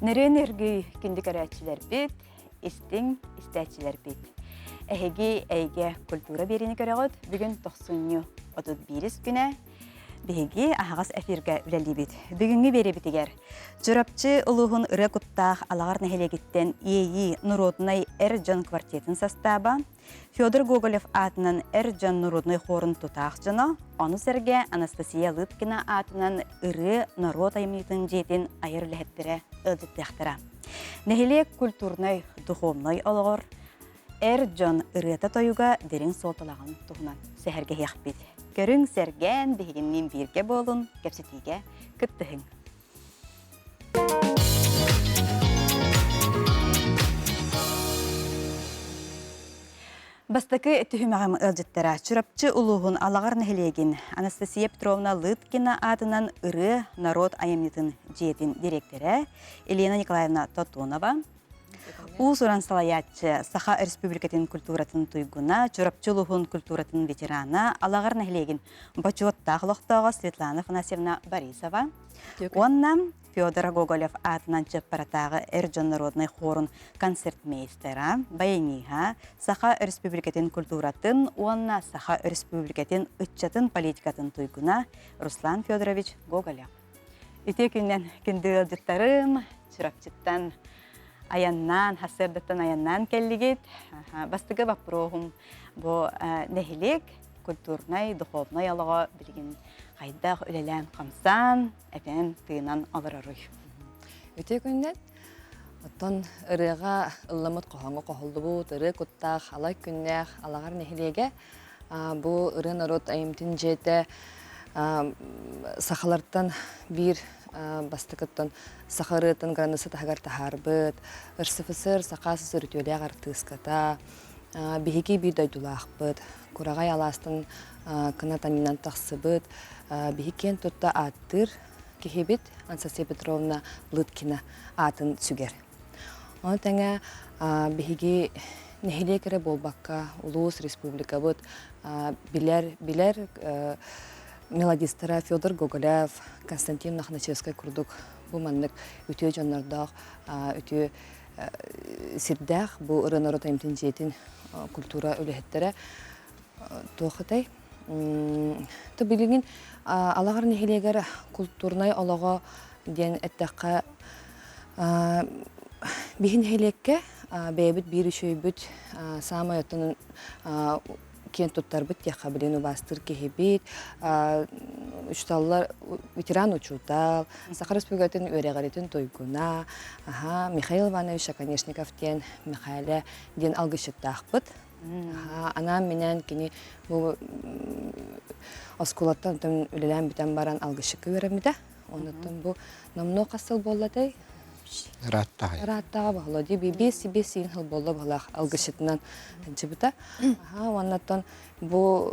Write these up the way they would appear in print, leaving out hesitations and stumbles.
Нөрүөн өргүй күндү көрөөччүлэрбит, истиҥ истээччилэрбит. Эһиги эйгэ культура биэриини көрөҕүт. Бүгүн тохсунньу 31 күнэ биһиги аһаҕас эфиргэ үлэлиибит. Бүгүҥҥү биэриибитигэр Чурапчы улууһун ырыа куттаах Алаҕар нэһилиэгиттэн Иэйии норуодунай эр дьон квартетын састааба, Федор Гоголев аатынан эр дьон норуодунай хуорун тутаах дьоно, ону сэргэ Анастасия Лыткина аатынан ырыа норуот айымньытын дьиэтин айар үлэһиттэрэ ыалдьыттыахтара. Нэһилиэк культурнай, духовнай олоҕор эр дьон ырыата-тойуга дириҥ суолталааҕын туһунан сэһэргэһиэхпит. Көрүҥ, сэргээн, биһигинниин бииргэ буолун, кэпсэтиигэ кыттыһыҥ. Бастакы түһүмэҕим ыалдьыттара Чурапчы улууһун Алаҕар нэһилиэгин Анастасия Петровна Лыткина аатынан ырыа норуот айымньытын дьиэтин дириэктэрэ Елена Николаевна Тотонова, уус-уран салайааччы Саха Өрөспүүбүлүкэтин культуратын туйгуна, Чурапчы улууһун культуратын ветерана, Алаҕар нэһилиэгин бочуоттаах олохтооҕо Светлана Афанасьевна Борисова уонна Федор Гоголев аатынан Чыаппаратааҕы эр дьон народнай хуорун концертмейстера, баяниһа, Саха Өрөспүүбүлүкэтин культуратын уонна Саха Өрөспүүбүлүкэтин ыччатын политикатын туйгуна Руслан Федорович Гоголев. Үтүө күннэн күндү ыалдьыттарым, Чурапчыттан айаннаан, сарсыардаттан айаннаан кэллигит. Бастакы боппуруоһум бу нэһилиэк культурнай, духовнай олоҕо билигин хайдах үлэлээн-хамсаан, этэн-тыынан олороруй? Үтүө күннэн. Оттон ырыаҕа ылламмыт хоһооҥҥо хоһуллубут ырыа куттаах алай күннээх Алаҕар нэһилиэгэ бу ырыа норуот айымтын дьиэтэ сахалартан биир бастакыттан саха ырыатын граница таһыгар таһаарбыт РСФСР саха СССР үтүөлээх артыыската биһиги биир дойдулаахпыт Кураҕай алаастан кынат анньынан тахсыбыт биһи киэн тутта ааттыыр киһибит Анастасия Петровна Лыткина аатын сүгэр. Ону тэҥэ биһиги нэһилиэк эрэ буолбакка улуус, республикабыт билэр билэр мелодистара Федор Гоголев, Константин Мохначевскай курдук бу маннык үтүө дьоннордоох үтүө сирдээх бу ырыа норуот айымньытын дьиэтин культура үлэһиттэрэ туох этэй то билигин Алаҕар нэһилиэгэр культурнай олоҕо диэн эттэххэ биһи нэһилиэккэ бэйэбит биир үчүгэйбит саамай оттон киэн туттарбыт диэххэ билин убаастыыр киһибит учууталлар ветеран учуутал Саха Республикатын үөрэҕиритин туйгуна аха Михаил Иванович Оконешников диэн Михайле диэн алгысчыттаахпыт анаан минээн кини бу оскуолаттан үлэлээн бүтэн баран алгысчыкка үөрэммитэ оннуттан бу номнуо хас сыл буоллатай Ырааттаҕай. Ырааттаҕа баһыло дии биэс биэс сиин сыл буолла баһылаах алгысчытынан сылдьыбыта. Аха уоннаттан бу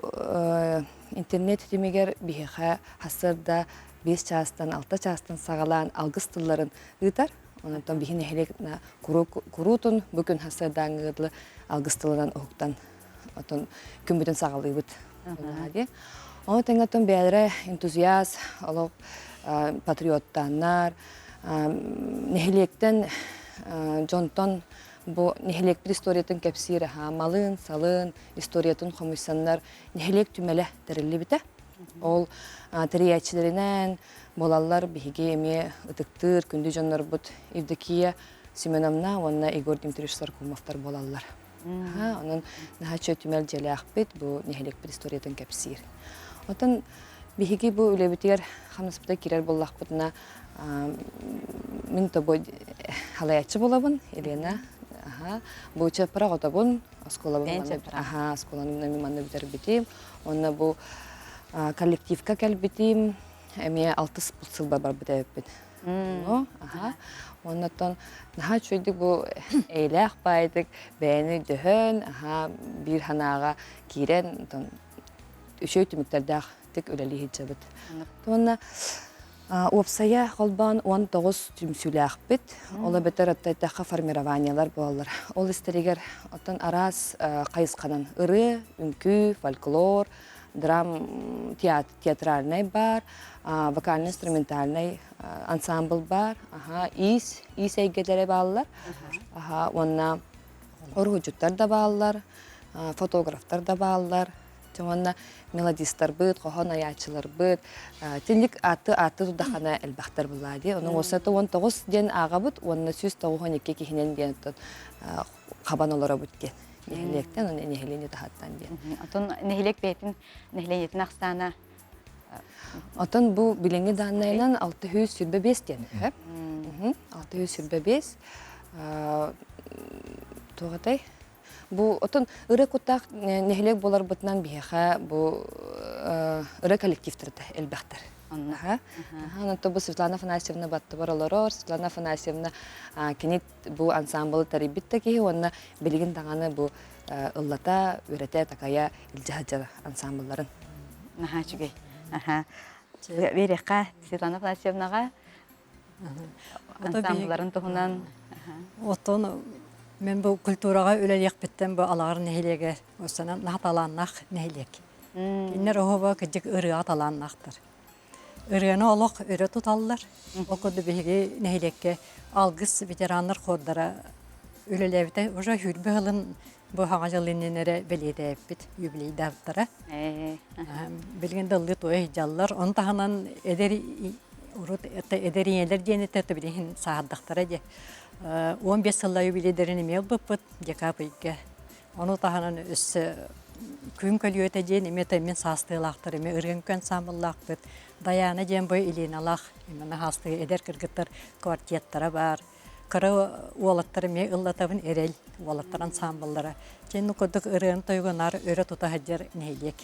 интернет ситимигэр биһиэхэ сарсыарда 5 чаастан 6 чаастан саҕалаан алгыс тылларын ыытар. Онтон биһи нэһилиэк куруутун бу күн сарсыардааҥҥы дылы алгыс тылынан уһуктан отон күммүтүн саҕалыыбыт. Ону тэҥэ оттон бэйэлэрэ энтузиаст, олох патриоттааннар, нэһилиэктэн дьонтон бу нэһилиэкпит историятын кэпсиир аһаа малын, салын, историятын хомуйсаннар нэһилиэк түмэлэ тэриллибитэ. Ол тэрийээччилэринэн буолаллар биһиги эмиэ ытыктыыр күндү дьоннорбут Евдокия Семеновна уонна Егор Дмитриевич Соркумовтар буолаллар. Онон наһаа үчүгэй түмэл дьиэлээхпит, бу нэһилиэкпит историятын кэпсиир. Оттон биһиги бу үлэбитигэр хамнаспыта киирэр буоллахпытына, мин тобой халайааччы буолабын, Елена. Бу Чаппара оҕотобун, оскуолабын аха, оскуоланы мен манна бүтэрбитим. Онно бу коллективка кэлбитим, эмиэ алтыс сылба барбыт эбиппин. Аха. Оннотон наһаа үчүгэйдик бу эйэлээх баайдык бэйэни дөһөн, аха, биир санааҕа киирэн, онтон үчүгэй түмүктэрдээхтик үлэлии сылдьабыт. Уонна уопсайа холбоон 19 түмсүүлээхпит. Ол эбэтэр эттэххэ формированиелар буолаллар. Ол истэригэр оттон араас хайысханан ырыа, үҥкүү, фольклор, драм театральнай баар, вокально-инструментальнай ансамбль баар, аха, иис, иис эйгэлэрэ бааллар, аха, уонна уруһуйдьуттар да бааллар, фотографтар да бааллар, уонна мелодистарбыт, хоһоон айааччыларбыт, тинник ааты ааты тудахана элбэхтэр булаа дии. Онон уосата 19 диэн ааҕабыт уонна 192 киһинэн диэн хабан олоробут диэн. Нэһилиэктэн уонна нэһилиэнньэ таһыттан диэн. Отон нэһилиэк бэйэтин нэһилиэнньэтин ахсаана Отон бу билиҥҥи дааннайынан 625 диэн сөп. 625 туох этэй? Бу отон ырыа куттаах нэһилиэк буоларбытынан биһиэхэ бу ырыа коллективтара элбэхтэр. Онно. Онон бу Светлана Афанасьевна баттыбар олорор. Светлана Афанасьевна кини бу ансаамбылы тэрийбит да киһи уонна билигин даҕаны бу ыллата, үөрэтэ, такайа илдьэ сылдьар ансаамбылларын. Наһаа үчүгэй. Аха. Биэриэххэ Светлана Афанасьевнаҕа ансаамбылларын туһунан. Оттон мен бу культураҕа үлэлиэхпиттэн бу Алаҕар нэһилиэгэр осанан наһаа талааннаах нэһилиэк. Кинилэр оһоба кырдьык ырыаҕа талааннаахтар. Ырыаны олох өрө туталлар. Ол курдук биһиги нэһилиэккэ Алгыс ветераннар хордара үлэлээбитэ уже сүүрбэ сылын бу хаҥа дьыл иннинэ бэлиэтээбиппит юбилейдаабыттара. Билигин да ыллыы туой сылдьаллар. Ону таһынан эдэр урут эдэр ийэлэр диэн этэ билигин сааһырдахтара диэ. 15 сылла юбилейдэрин эмиэ ылбыппыт декабрь ыйга. Ону таһынан өссө күн көлүөтэ диэн эмиэ мин саастыылаахтар эмиэ ырыаҥка ансаамбыллаахпыт. Дайаана диэн бу Илиналаах именно хаастыы эдэр кыргыттар квартеттара баар. Кыра уолаттар эмиэ ыллатабын эрэл уолаттар ансаамбыллара. Дьин курдук ырыаны тойгунаар өрө тута сылдьар нэһилиэк.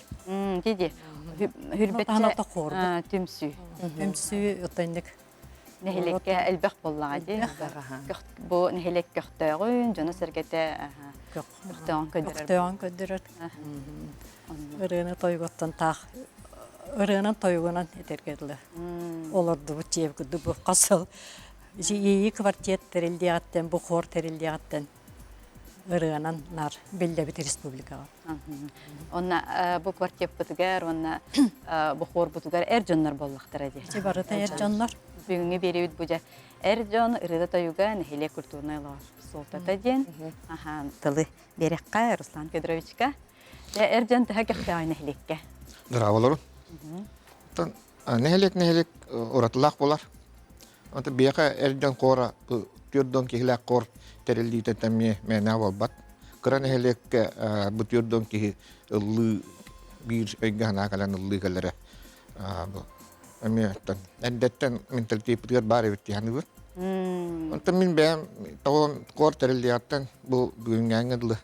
Диди. Хүрбэтчэ түмсүү. Түмсүү отонник Нэһилиэккэ элбэх буоллаҕа дии. Бу нэһилиэк көхтөөҕүн, дьоно-сэргэтэ көхтөөҕүн көрдөрөр. Көхтөөҕүн көрдөрөр. Ырыаны тойугуттан таах ырыанан тойугунан этэргэ дылы олордубут дьиэ курдук бу хас сыл иэйии квартет тэриллиэҕиттэн бу хор тэриллиэҕиттэн ырыанан наар биллэбит республикаҕа. Онно бу квартеппытыгар уонна бу хуорбутугар эр дьоннор буоллахтара дии. Ити барыта эр дьоннор. Бүгүҥҥү биэриибит бу дьэ эр дьон ырыа тойуга нэһилиэк культурнай олоҕор суолтата диэн тылы биэрэххэ Руслан Федоровичка. Дьэ эр дьон төһө көхтөөх нэһилиэккэ? Здраволорун. Нэһилиэк нэһилиэк уратылаах буолар. Онтон биһиэхэ эр дьон хора 4 дон киһилээх хор тэриллиитэ эмиэ мээнэ буолбат. Кыра нэһилиэккэ бу 4 дон киһи ыллыы биир өйгө санаа кэлэн ыллыы кэлэрэ бу эмиэ эрдэттэн менталитеппытыгар баар эбит дии саныыбын. Онтон мин бэйэм тоҕо хор тэриллиэҕиттэн бу бүгүҥҥээҥҥэ дылы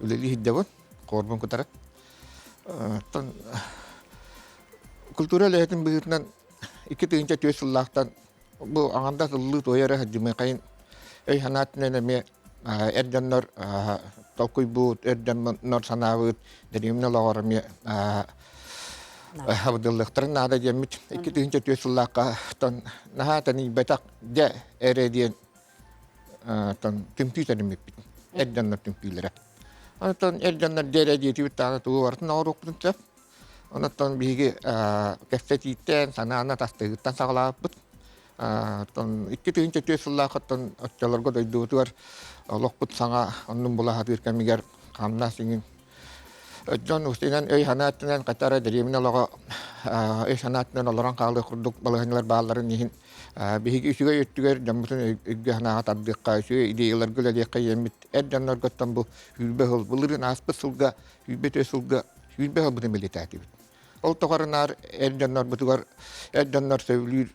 үлэлии сылдьабын хорбун кытары. Оттон культура үлэһитин быһыытынан 2004 сыллаахтан бу аҥардас ыллыы туойа эрэ сылдьымыахайын өй-санаа өттүнэн эмиэ эр дьоннор толкуйбут, эр дьоннор санаабыт дэриэбинэ олоҕор эмиэ абыдыллыахтарын наада диэммит 2004 сыллаахха наһаа тэнийбэтэх дьэ эрэ диэн түмсүү тэриммиппит эр дьоннор түмсүүлэрэ. Онтон эр дьоннор дьэ эрэ диэтибит даҕаны тугу барытын оҥоруохпутун сөп. Онтон биһиги кэпсэтииттэн, санааны атастыһыыттан саҕалаабыппыт. Оттон 2004 сыллаахыттан оччолорго дойдубутугар олохпут саҥа оннун була сатыыр кэмигэр хамнас иҥин дьон устунан өй-санаа өттүнэн хата эрэ дэриэбинэ олоҕо өй-санаа өттүнэн олорон хаалыах курдук балаһыанньалар баалларын иһин биһиги үчүгэй өттүгэр дьоммутун өйгө-санааҕа тардыахха, үчүгэй идеяларга үлэлиэххэ диэммит эр дьоннорготтон бу сүүрбэ сыл былырыын ааспыт сылга 24 сылга 20 сылбытын бэлиэтээтибит. Ол тухары наар эр дьоннорбутугар эр дьоннор сөбүлүүр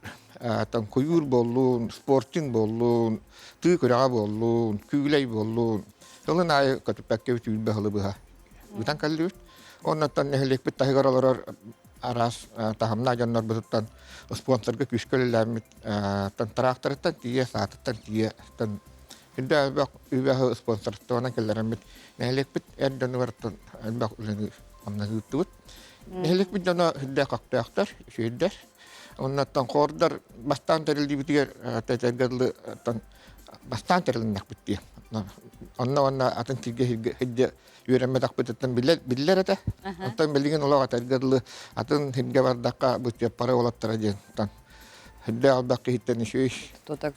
куйуур буоллун, спортинг буоллун, тыы күрэҕэ буоллун, күүлэй буоллун, сылын аайы көтүппэккэ сүүрбэ сылы быһа ыытан кэллибит. Оннуттан нэһилиэкпит таһыгар олорор араас таһымнаах дьоннорбутуттан спонсорга күүскэ үлэлээммит тыраахтарыттан тиийэ, саатыттан тиийэ Үрдэ элбэх үбэһи спонсорствонан киллэрэммит нэһилиэкпит эр дьонугартан элбэх үлэни хамнаһы ыыттыбыт. Нэһилиэкпит дьоно үрдээх көхтөөхтөр, үчүгэйдэр. Оннуттан хоордор бастаан тэриллибитигэр тэтэргэ дылы бастаан тэрилиннэхпит дии. Онно уонна атын сиргэ сиргэ үөрэммэтэхпититтэн биллэр этэ. Онтон билигин олох этэргэ дылы атын сиргэ бардахха бу чыаппара уолаттара диэн Үрдээх элбэх киһиттэн үчүгэй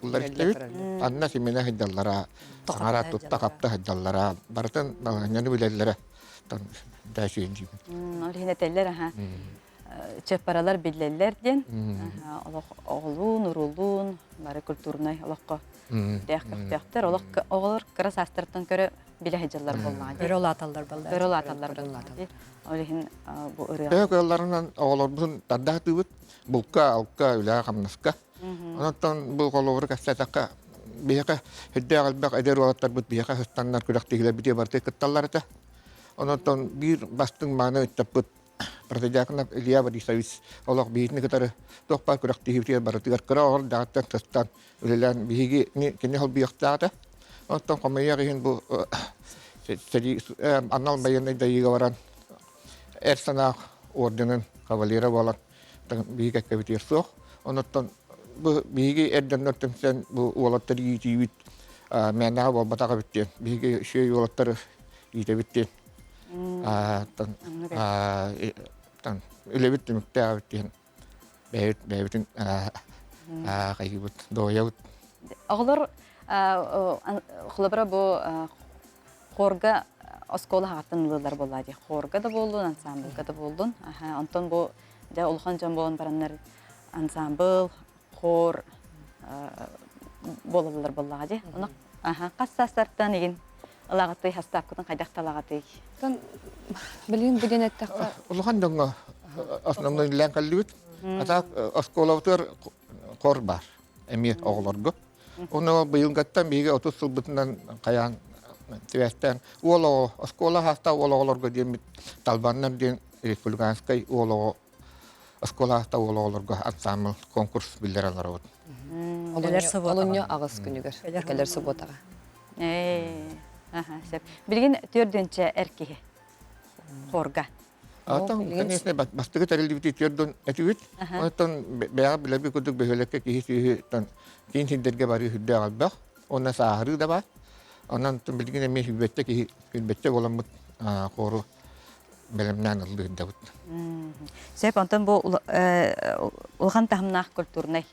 ыллар истэбит. Анна симинэ сылдьаллара, таҥара тутта-хапта сылдьаллара, барытын балаһыанньаны билэллэрэ. Да үчүгэй диибин. Ол иһин этэллэр аха чыаппаралар биллэллэр диэн олох оҕолуун, уруулуун бары культурнай олоххо дээх көхтөөхтөр. Олох оҕолор кыра саастарыттан көрө билэ сылдьаллар буоллаҕа дии. Өрө улааталлар буоллаҕа. Өрө улааталлар буоллаҕа дии. Ол иһин бу ырыа. Төһө кыалларынан оҕолорбутун тардаатыыбыт. Булка, алка, үлэҕэ-хамнаска. Онтон бу холобуру кэпсээтэххэ, биһиэхэ үрдээх элбэх эдэр уолаттарбыт биһиэхэ сыстаннар күрэхтэһиилэрбитигэр барыта кытталлар этэ. Онтон биир бастыҥ мааны ыччаппыт Протодьяконов Илья Борисович олох биһигини кытары туох баар күрэхтэһиибитигэр барытыгар кыра оҕор даҕаттан сыстан үлэлээн биһиги кини холбуйуохтаах этэ. Онтон хомойуох иһин бу анал байыаннай дайыыга баран эр санаах орденын кавалера буолан биһиги кэккэбитигэр суох. Онуттан бу биһиги эр дьоннор түмсэн бу уолаттары иитиибит мээнэҕэ буолбатах эбит диэн биһиги үчүгэй уолаттары иитэбит диэн үлэбит түмүктээх эбит диэн бэйэбит бэйэбитин хайыыбыт дуойабыт. Оҕолор холобура бу Хорга оскуола хаҕаттан ылыылар буолла дии. Хорга да буоллун, ансамблга да буоллун. Онтон бу дьэ улахан дьон буолан бараннар ансамбл, хор буолаллар буоллаҕа дии. Ону хас саастартан игин ылаҕытый, хастаапкытын хайдах талаҕытый? Билигин бу диэн эттэххэ Улахан дьоҥҥо основной үлэлээн кэллибит. А так оскуолабытыгар хор баар эмиэ оҕолорго. Ону быйылгаттан биһиги 30 сылбытынан хайаан сибээстээн уол оҕо оскуола саастаах уол оҕолорго диэммит Талбаннар диэн республиканскай уол оҕо оскуола саастаах уол оҕолорго ансамбль конкурс биллэрэн олоробут. Олунньу аҕыс күнүгэр кэлэр субуотаҕа. Сөп. Билигин төрдүнчэ эр киһи хорга. Оттон, конечно, бастакы тэриллибити түөрдун этибит. Оттон бэйэҕэ билэрбит курдук бөһүөлэккэ киһи сүөһү киин сирдэргэ барыы сүрдээх элбэх. Уонна сааһырыы да баар. Онон билигин эмиэ сүүрбэччэ киһи сүүрбэччэ буоламмыт хуору бэлэмнээн ыллыырдабыт. Сөп, онтон бу улахан таһымнаах культурнай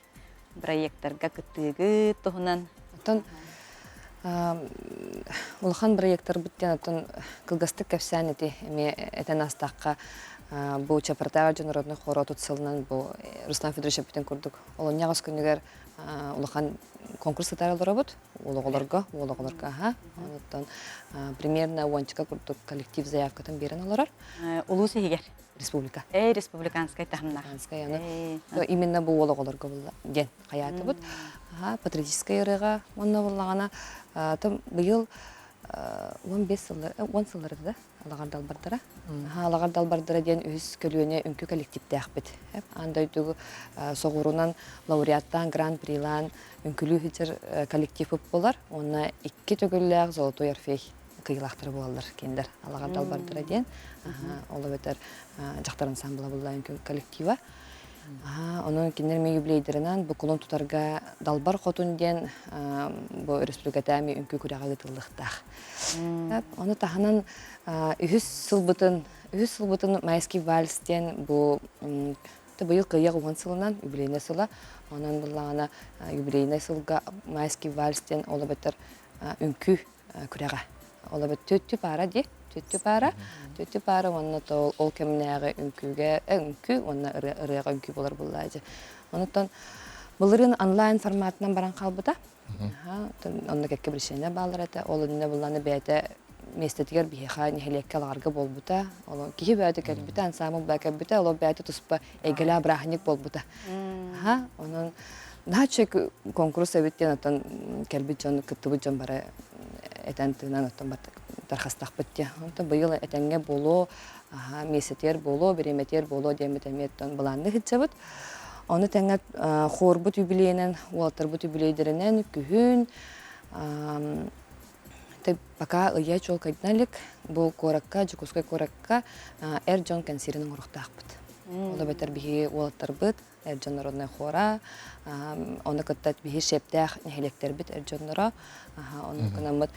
проекттарга кыттыыгыт туһунан. Оттон улахан проекттарбыт диэн оттон кылгастык кэпсээн ити эмиэ этэн астахха бу Чапартаева дьон народный хор отут сылынан бу Руслан Федорович эппитин курдук олунньу аҕыс күнүгэр улахан конкурс ытар олоробут уол оҕолорго уол оҕолорго аха онуттан примерно уончака курдук коллектив заявкатын биэрэн олорор улуус иһигэр республика. Эй, республиканскай таһымнаах. Республиканскай, аны именно бу уол оҕолорго булла диэн хайаатыбыт. Аха, патриотическай ырыаҕа уонна буллаҕына там быйыл 15 сыллар, 10 сыллар да Алаҕар далбардара. Аха, Алаҕар далбардара диэн үһүс көлүөнэ үҥкүү коллективтээхпит. Аан дойду соҕурунан лауреаттаан, гран-прилаан үҥкүлүү сылдьар коллектив буолар. Уонна икки төгүллээх Золотой Орфей кыйылаахтара буолаллар кинилэр Алаҕар далбардара диэн ол эбэтэр дьахтар ансамбла булла коллектива. Онон кинилэр эмиэ юбилейдарынан бу кулун тутарга Далбар Хотун диэн бу өрөспүүбүлүкэтээҕи үҥкүү күрэҕэ ыытыллыахтаах. Ону таһынан үһүс сылбытын үһүс сылбытын Майский вальс диэн бу быйыл кыайыах уон сылынан юбилейнай сыла. Онон буллаҕына юбилейнай сылга Майский вальс диэн ол эбэтэр үҥкүү күрэҕэ. Ол эбит түөттүү паара дии. Түөттүү паара. Түөттүү паара уонна то ол кэмнээҕи үҥкүүгэ үҥкүү уонна ырыаҕа үҥкүү буолар буоллаа дии. Онуттан былырыын онлайн форматынан баран хаалбыта. Онно кэккэ биричиэнэ бааллар этэ. Ол иннинэ буллааны бэйэтэ миэстэтигэр биһиэхэ нэһилиэккэ лаҕарга буолбута. Ол киһи бэйэтэ кэлбитэ, ансаамбыл бэйэ кэлбитэ, ол бэйэтэ туспа эйгэлээх бырааһынньык буолбута. Онон наһаа үчүгэй куонкурус эбит диэн оттон кэлбит дьон, кыттыбыт дьон бары этэн тыынан оттон тархастахпыт диэн. Онтон быйыл этэҥҥэ буолуо, миэстэтигэр буолуо, бириэмэтигэр буолуо диэммит эмиэ оттон былаанныы сылдьабыт. Ону тэҥэ хуорбут юбилейинэн, уолаттарбыт юбилейдэринэн күһүн пока ыйа чуолкайдана илик бу куоракка, Дьокуускай куоракка эр дьон кэнсиэрин оҥоруохтаахпыт. Ол эбэтэр биһиги уолаттарбыт эр дьон народнай хора, ону кытта биһи шептээх нэһилиэктэрбит эр дьонноро, ону гынаммыт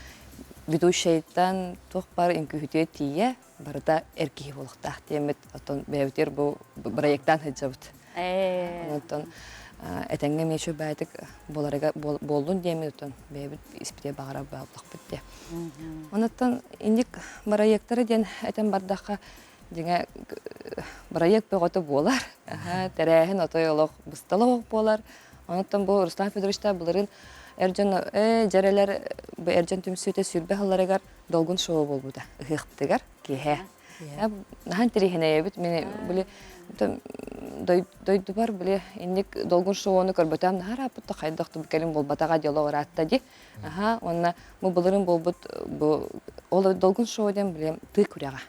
ведущайтан туох баар үҥкүүһүтүгэр тиийэ барыта эр киһи буолуохтаах диэммит оттон бэйэбитигэр бу бырайыактаан сылдьабыт. Онтон этэҥҥэ эмиэ үчүгэй буоларыгар буоллун диэммит оттон бэйэбит испитигэр баҕарар буоллахпыт диэ. Онуттан инник бырайыактары диэн этэн бардахха дьиҥэ бырайыак бөҕөтө буолар. Тэрээһин отой олох быстал олох буолар. Онуттан бу Руслан Федоровичтаах былырыын эр дьон ээ дьэрэлэр бу эр дьон түмсүүтэ 20 сылларыгар долгун шоу буолбута ыһыахпытыгар киэһэ. Наһаа интэриэһинэйэбит. Мин били дойдубар били инник долгун шоуну көрбөтөм наһаа ырааппыт да хайдах да кэлин буолбатаҕа дьоло ыраатта дии. Аха уонна бу былырыын буолбут бу ол долгун шоу диэн били тыы күрэҕэ.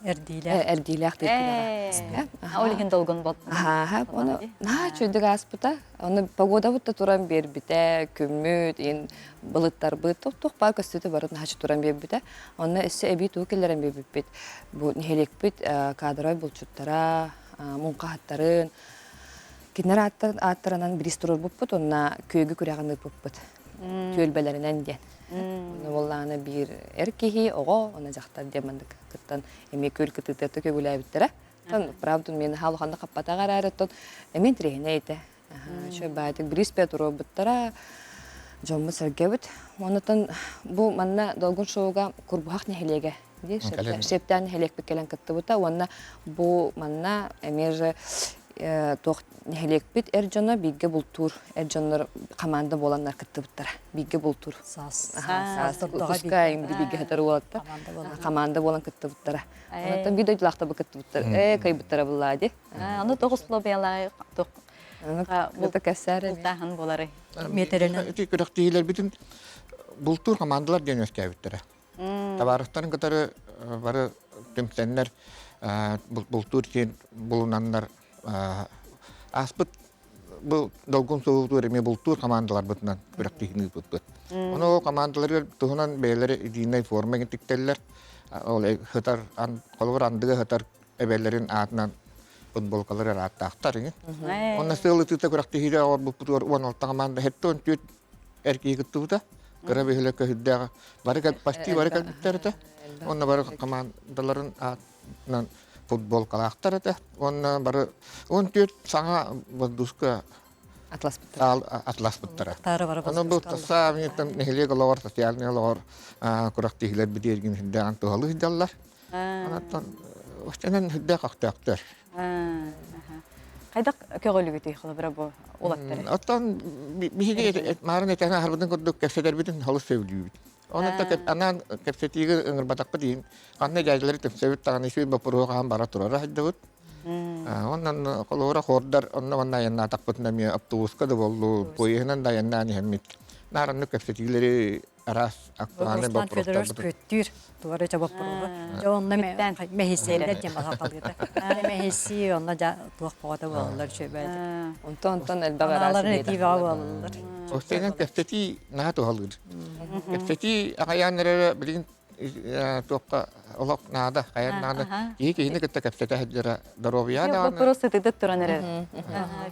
Эрдиилээх. Эрдиилээх тыы күрэҕэ. Ол иһин долгун бол. Аха, ону наһаа үчүгэйдик ааспыта. Ону погодабыт да туран биэрбитэ, күммүт, ин былыттарбыт, туох баар көстүүтэ бары наһаа туран биэрбитэ. Онно өссө эбии тугу киллэрэн биэрбиппит. Бу нэһилиэкпит кадровай булчуттара, муҥхаһыттарын, кинилэр ааттарынан бириис туруорбуппут уонна күөгү күрэҕин ыыппыппыт. Түөлбэлэринэн диэн. Онно буоллаҕына биир эр киһи, оҕо, уонна дьахтар диэн маннык кыттан эмиэ күөл кытыытыгар көбүлээбиттэрэ. Оттон правда миэнэ наһаа улаханнык хаппатах эрээри, оттон эмиэ интэриэһинэй этэ. Үчүгэй баайдык бирииспэ туруорбуттара, дьоммут-сэргэбит. Онтон бу манна Долгун шоуга Курбуһах нэһилиэгэ дии Шептээн нэһилиэкпит кэлэн кыттыбыта уонна бу манна эмиэ же туох нэһилиэкпит эр дьоно бииргэ бултуур эр дьоннор команда буоланнар кыттыбыттара бииргэ бултуур саас саас куска бииргэ сытар уолаттар команда буолан кыттыбыттара онтон биир дойдулаахтар бу кыттыбыттар ээ кыайбыттара буллаа дии Аны тоҕус лобиялаах Бу кэссээр бултааһын буоларый Миэтэрэнэн. Ити күрэхтэһиилэрбитин бултуур командалар диэн үөскээбиттэрэ. Табаарыстарын кытары бары түмсэннэр бултуур сиэн булунаннар ааспыт бу долгун суолутуур эмиэ бултуур командаларбытынан күрэхтэһиини ыыппыппыт. Ону ол командаларыгар туһунан бэйэлэрэ едиинэй форма тиктэллэр. Ол сытар холобур андыга сытар эбэлэрин аатынан футболкалар ааттаахтар иҥин. Онно сыал ытыыта күрэхтэһиигэ оҥорбуппутугар 16 команда 74 эр киһи кыттыбыта. Кыра бөһүөлэк көһүрдээх бары почти бары кэлбиттэр этэ. Онно бары командаларын аатынан футболкалаахтар этэ. Уонна бары 14 саҥа воздушка атласпыттара. Атласпыттара. Ону бу саамай нэһилиэк олоҕор, социальнай олоҕор күрэхтэһиилэр бүтүөргүн сүрдээҕин туһалыы сылдьаллар. Онон Устунан сүрдээх көхтөөхтөр. Хайдах көҕүлүгүтүй холобура бу улаттары? Оттон биһиги маарын этэн аһарбытын курдук кэпсэтэрбитин олус сөбүлүүбүт. Онон анаан кэпсэтиигэ ыҥырбатахпыт иһин ханна дьээдьэлэри түмсэбит даҕаны үчүгэй боппуруоһу хаһан бара турара сылдьабыт. Онон холобура хордар онно манна айаннаатахпытына эмиэ автобуска да буоллун, поеһынан да айаннаан иһэммит. Наар оннук кэпсэтиилэри араас актуальнай Руслан Федорович күөттүүр туора дьэ боппуруоһу. Дьэ онно мэһисиэлэр диэн баһахалыыта. Мэһисии онно дьа туох боҕото буолаллар үчүгэй. Онтон онтон элбэх араас этиибэҕэ буолаллар. Остенен кэпсэтии наһаа туһалыыр. Кэпсэтии аҕайаан эрэрэ билигин туохха олох наада, хайан наада. Киһи киһини кытта кэпсэтэ сылдьара доруобуйа даҕаны. Вопрос сытыытык туран эрэр.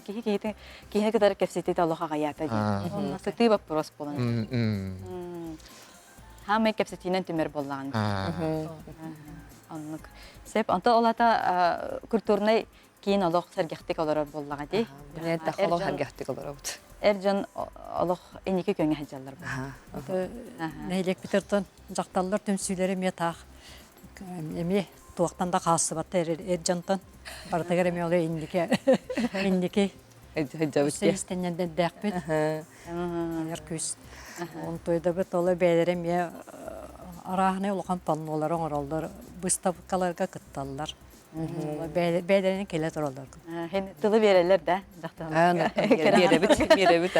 Киһи киһити киһини кытары кэпсэтиитэ олох аҕайаата диэн. Сытыы вопрос буолан. Хаамай кэпсэтиинэн түмэр буоллаҕын. Оннук. Сеп, онто ол ата культурнай киин олох сэргэхтик олорор буоллаҕа дии. Олох сэргэхтик олоробут. Эр дьон олох инники күөҥҥэ сылдьаллар. Нэһилиэкпитертон дьахталлар түмсүүлэрэ эмиэ таах эмиэ туохтан да хаалсыбаттар эр дьонтон барытыгар эмиэ ол инники инники истэнньэннэрдээхпит айар күүс онтуйдабыт оло бэйэлэрэ эмиэ арааһынай улахан паннолары оҥороллор быыстапкаларга кытталлар бэйэлэринэн кэлэ тураллар тылы биэрэллэр да дьахталлар биэрэбит биэрэбит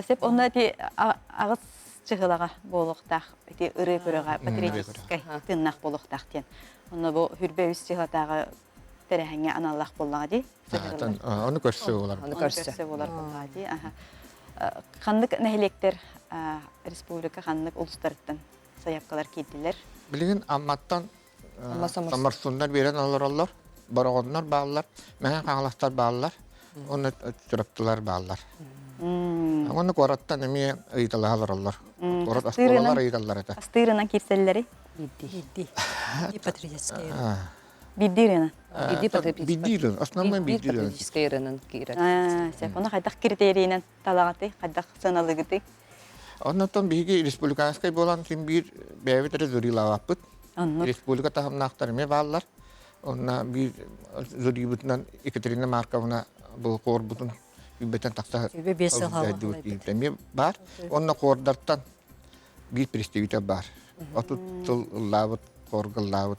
сеп онно ити аҕыс чыһылаҕа буолуохтаах ити ырыа көрөҕө патриотическай тыыннаах буолуохтаах диэн онно бу хүрбэ үс чыһылатааҕы тэрээһиҥҥэ аналлаах буоллаҕа дии ону көрсө буолар ону көрсө буолар буоллаҕа дии ханнык нэһилиэктэр республика ханнык улуустарыттан сайаапкалар киирдилэр билигин Амматтан. Соморсуннар биэрэн олороллор, Бороҕоннор бааллар, Мэҥэ Хаҥаластар бааллар, уонна Чурапчылар бааллар. Уонна куораттан эмиэ ыйыталаһа олороллор. Куорат оскуолалар ыйыталлар этэ. Астыырынан киирсэллэри? Биирдии. Биирдии патриотическай Биирдии ырыанан. Биирдии ырыан, основной биирдии ырыан. Патриотическай ырыанан киирэр. Сөп. Ону хайдах критерийинэн талаҕытый, хайдах сыаналыгытый? Оннотон биһиги республиканскай буолан син биир бэйэбит эрэ жюрилаабаппыт. Республика таһымнаахтар эмиэ бааллар. Онно биир жюрибытынан Екатерина Марковна бу хуорбутун билбэтэн тахса эмиэ баар. Онно хуордартан биир представитель баар. 30 сыл ыллаабыт, хорга ыллаабыт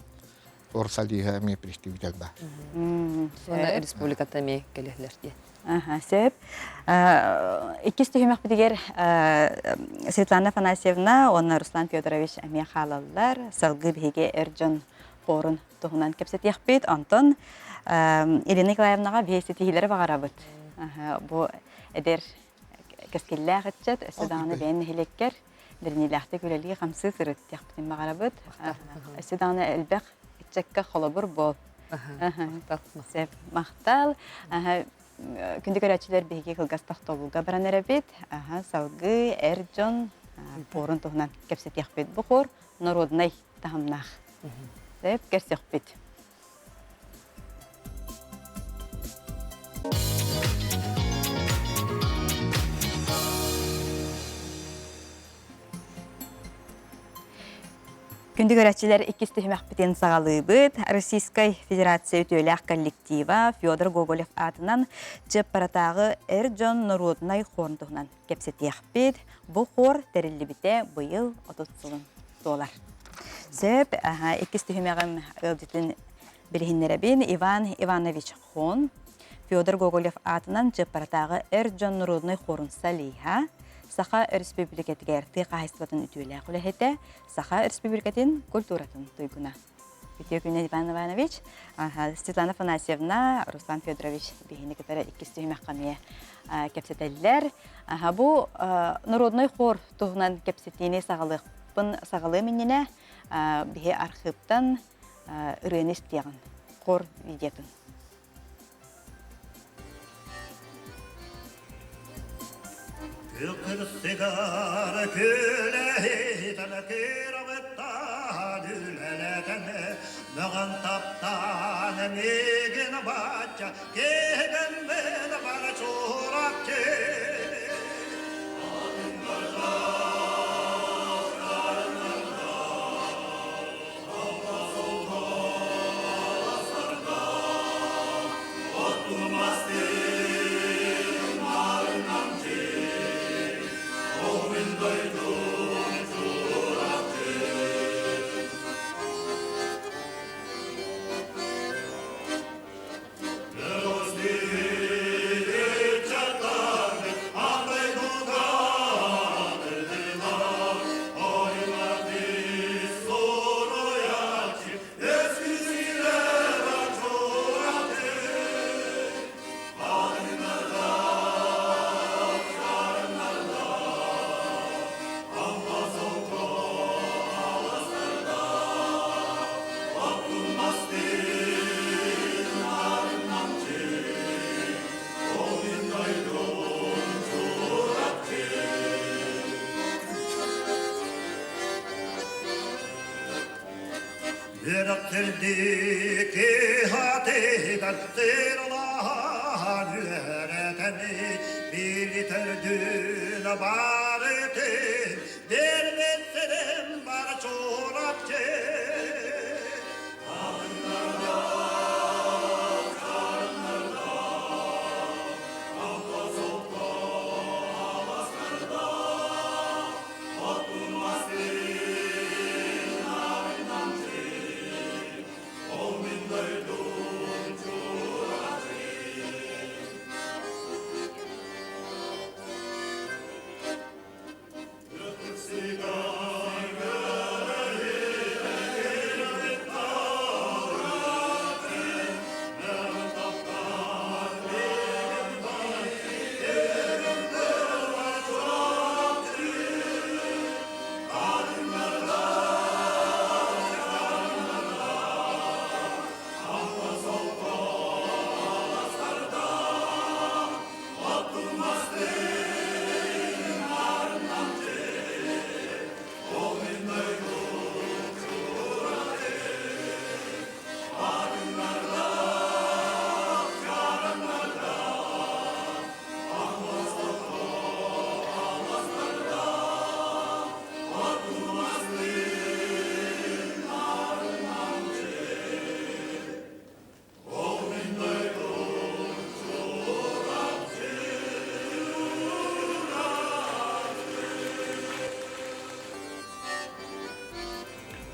хор солиһа эмиэ представитель баар. Уонна республиката эмиэ кэлиһлэр диэн. Сөп. Иккис түһүмэхпитигэр Светлана Афанасьевна уонна Руслан Федорович эмиэ хаалаллар. Салгыы биһиги эр дьон хорун туһунан кэпсэтиэхпит. Онтон Елена Николаевнаҕа биһи ситиһиилэри баҕарабыт. Бу эдэр кэскиллээх ыччат өссө даҕаны бэйэн нэһилиэккэр бэриниилээхтик үлэлии-хамсыы сырыт диэхпитин баҕарабыт. Өссө даҕаны элбэх ыччакка холобур буол. Сөп, махтал. Күндү көрөөччүлэр биһиги кылгас тохтобулга баран эрэбит. Салгыы эр дьон пуорун туһунан кэпсэтиэхпит. Бу хор народнай таһымнаах. Сөп, көрсөхпүт. Күндү көрөөччүлэр иккис түһүмэхпитин саҕалыыбыт. Российскай Федерация үтүөлээх коллектива Федор Гоголев аатынан Чыаппаратааҕы эр дьон норуодунай хорун туһунан кэпсэтиэхпит. Бу хор тэриллибитэ быйыл 30 сылын туолар. Сөп, иккис түһүмэҕим ыалдьытын билиһиннэрэбин. Иван Иванович Хон, Федор Гоголев аатынан Чыаппаратааҕы эр дьон норуодунай хорун солиһа, Саха Өрөспүүбүлүкэтигэр тыа хаһаайыстыбатын үтүөлээх үлэһитэ, Саха Өрөспүүбүлүкэтин культуратын туйгуна. Үтүө күнү Иван Иванович, Светлана Афанасьевна, Руслан Федорович биһини кытары иккис түһүмэххэ эмиэ кэпсэтэллэр. Бу народнай хор туһунан кэпсэтиини саҕалыахпын саҕалыам иннинэ биһи архыыптан ырыаны истиэҕин, хор видеотун. Күкүр сыгар күлэһитэн кырамыттаан үлэлэтэн мөҕөн таптаан миигин бачча киһигэммин бара чурапчы. Үөрэхтэрдики хатыгар сыралаан үөрэтэни билитэрдүн барытын бербеттерин бар чурапчы.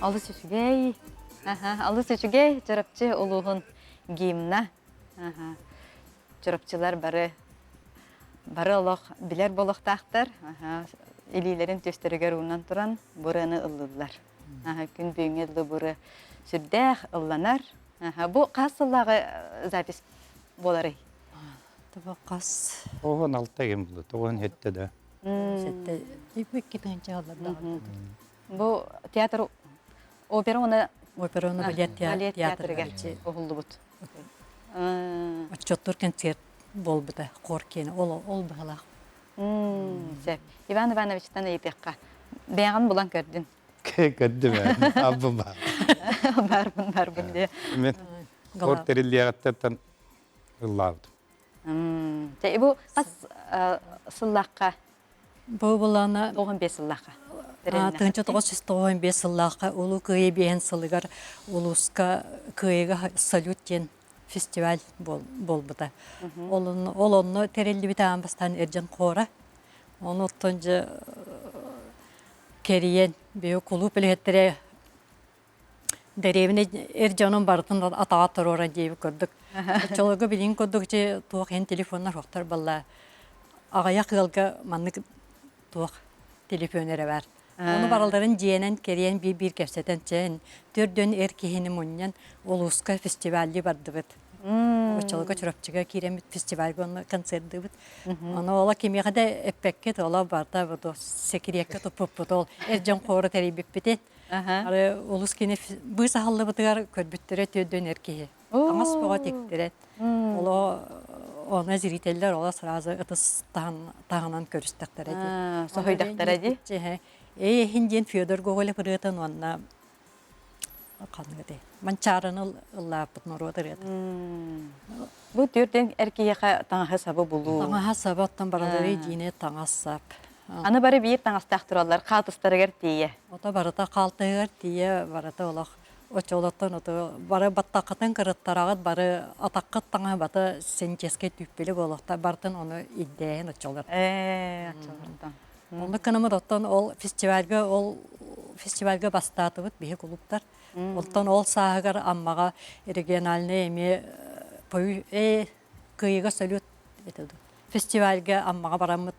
Олус үчүгэй. Аха, олус үчүгэй Чурапчы улууһун гимна. Аха. Чурапчылар бары бары олох билэр болохтаахтар. Аха, илиилэрин түстэригэр уунан туран бураны ыллыллар. Аха, күн бүгүҥҥэ дылы буры сүрдээх ылланар. Аха, бу хас сыллааҕы запись буоларый? Тобо хас Оҕон алта кем булду, тоҕон хетте да. Сетте икки тыһыынча алларда. Бу театр опера уонна Опера уонна балет балет театрыгар театрыгар уһуллубут. Отчуоттуур концерт буолбута хор киэнэ ол ол быһалаах. Сөп. Иван Ивановичтан ыйытыахха. Бэйэҕин булан көрдүн. Көрдүм ээ. Аббым баар. Баарбын баарбын диye. Мен хор тэриллиэҕиттэн ыллаабытым. Чэ, бу хас сыллаахха Бу былаана 95 сыллаахха. 1995 сыллаахха Улуу Кыайыы биэһин сылыгар улууска Кыайыыга салют диэн фестиваль буолбута. Ол онно тэриллибит аан бастаан Эрдьэн хора. Ону оттон дьэ кэрийэн биһи кулууп үлэһиттэрэ Дэриэбинэ эр дьонун барытын атаҕа туруоран диэбит курдук. Оччолорго билигин курдук ити туох иһин телефоннар суохтар буолла. Аҕыйах ыалга маннык туох телефон эрэ баар. Ону барыларын дьиэнэн кэриэн биир-биир кэпсэтэн чээн төрдүөн эр киһини мунньан улууска фестиваллыы бардыбыт. Оччолорго Чурапчыга киирэммит фестивальга онно концерттыыбыт. Ону ола кимиэхэ да эппэккит, ола барыта секириэккэ туппуппут, ол эр дьон хуору тэрийбиппитин. Ары олус кини быыс аһыллыбытыгар көрбүттэрэ түөрдүөн эр киһи. Таҥас бөҕө тиктэрэ. Оло оны зрителлэр ола сразу ытыс таһынан көрүстэхтэрэ дии. Соһуйдахтара дии. Эй эһин диэн Федор Гоголев ырыатын уонна ханнык этэй? Манчаарыны ыллааппыт норуот ырыата. Бу түөртэн эр киһиэхэ таҥаһы сабы булуу. Таҥаһа саба оттон баралары диини таҥас сап. Аны бары биир таҥастаах тураллар, хаалтыстарыгар тиийэ. Ото барыта хаалтыһыгар тиийэ, барыта олох оччолортон ото бары баттаххытын кырыттараҕыт, бары атаххыт таҥаһы бата синческэй түүппүлү буолуохта, барытын ону ирдээһин оччолор. Ээ, оччолортон. Оннук гынаммыт оттон ол фестивальга ол фестивальга бастаатыбыт биһи кулууптар. Оттон ол сааһыгар Аммаҕа региональнай эмиэ э кыайыыга салют этэ фестивальга Аммаҕа бараммыт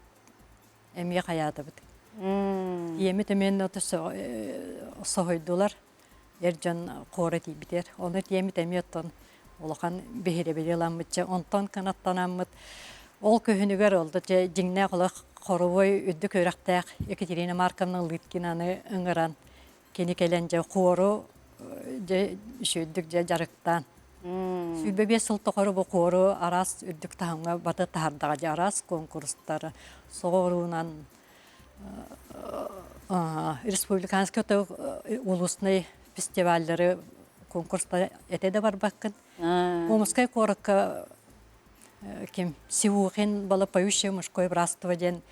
эмиэ хайаатыбыт. Ийэмит эмиэ соһуйдулар. Эр дьон хора тиийбитэр. Ону тиэмит эмиэ оттон улахан биһирэбили ыламмытча. Онтон кынаттанаммыт ол күһүнүгэр ол да дьиҥнээх олох хоровой үрдүк үөрэхтээх Екатерина Марковна Лыткинаны ыҥыран кини кэлэн дьэ хуору дьэ үчүгэйдик дьэ дьарыктаан 25 сыл тухары бу хуору араас үрдүк таһымҥа баты таһардаҕа дьэ араас конкурстары соҕуруунан республиканскай улуснай фестиваллары конкурстары этэ да барбаккын. Омскай куоракка ким Сивухин была поющее мужское братство диэн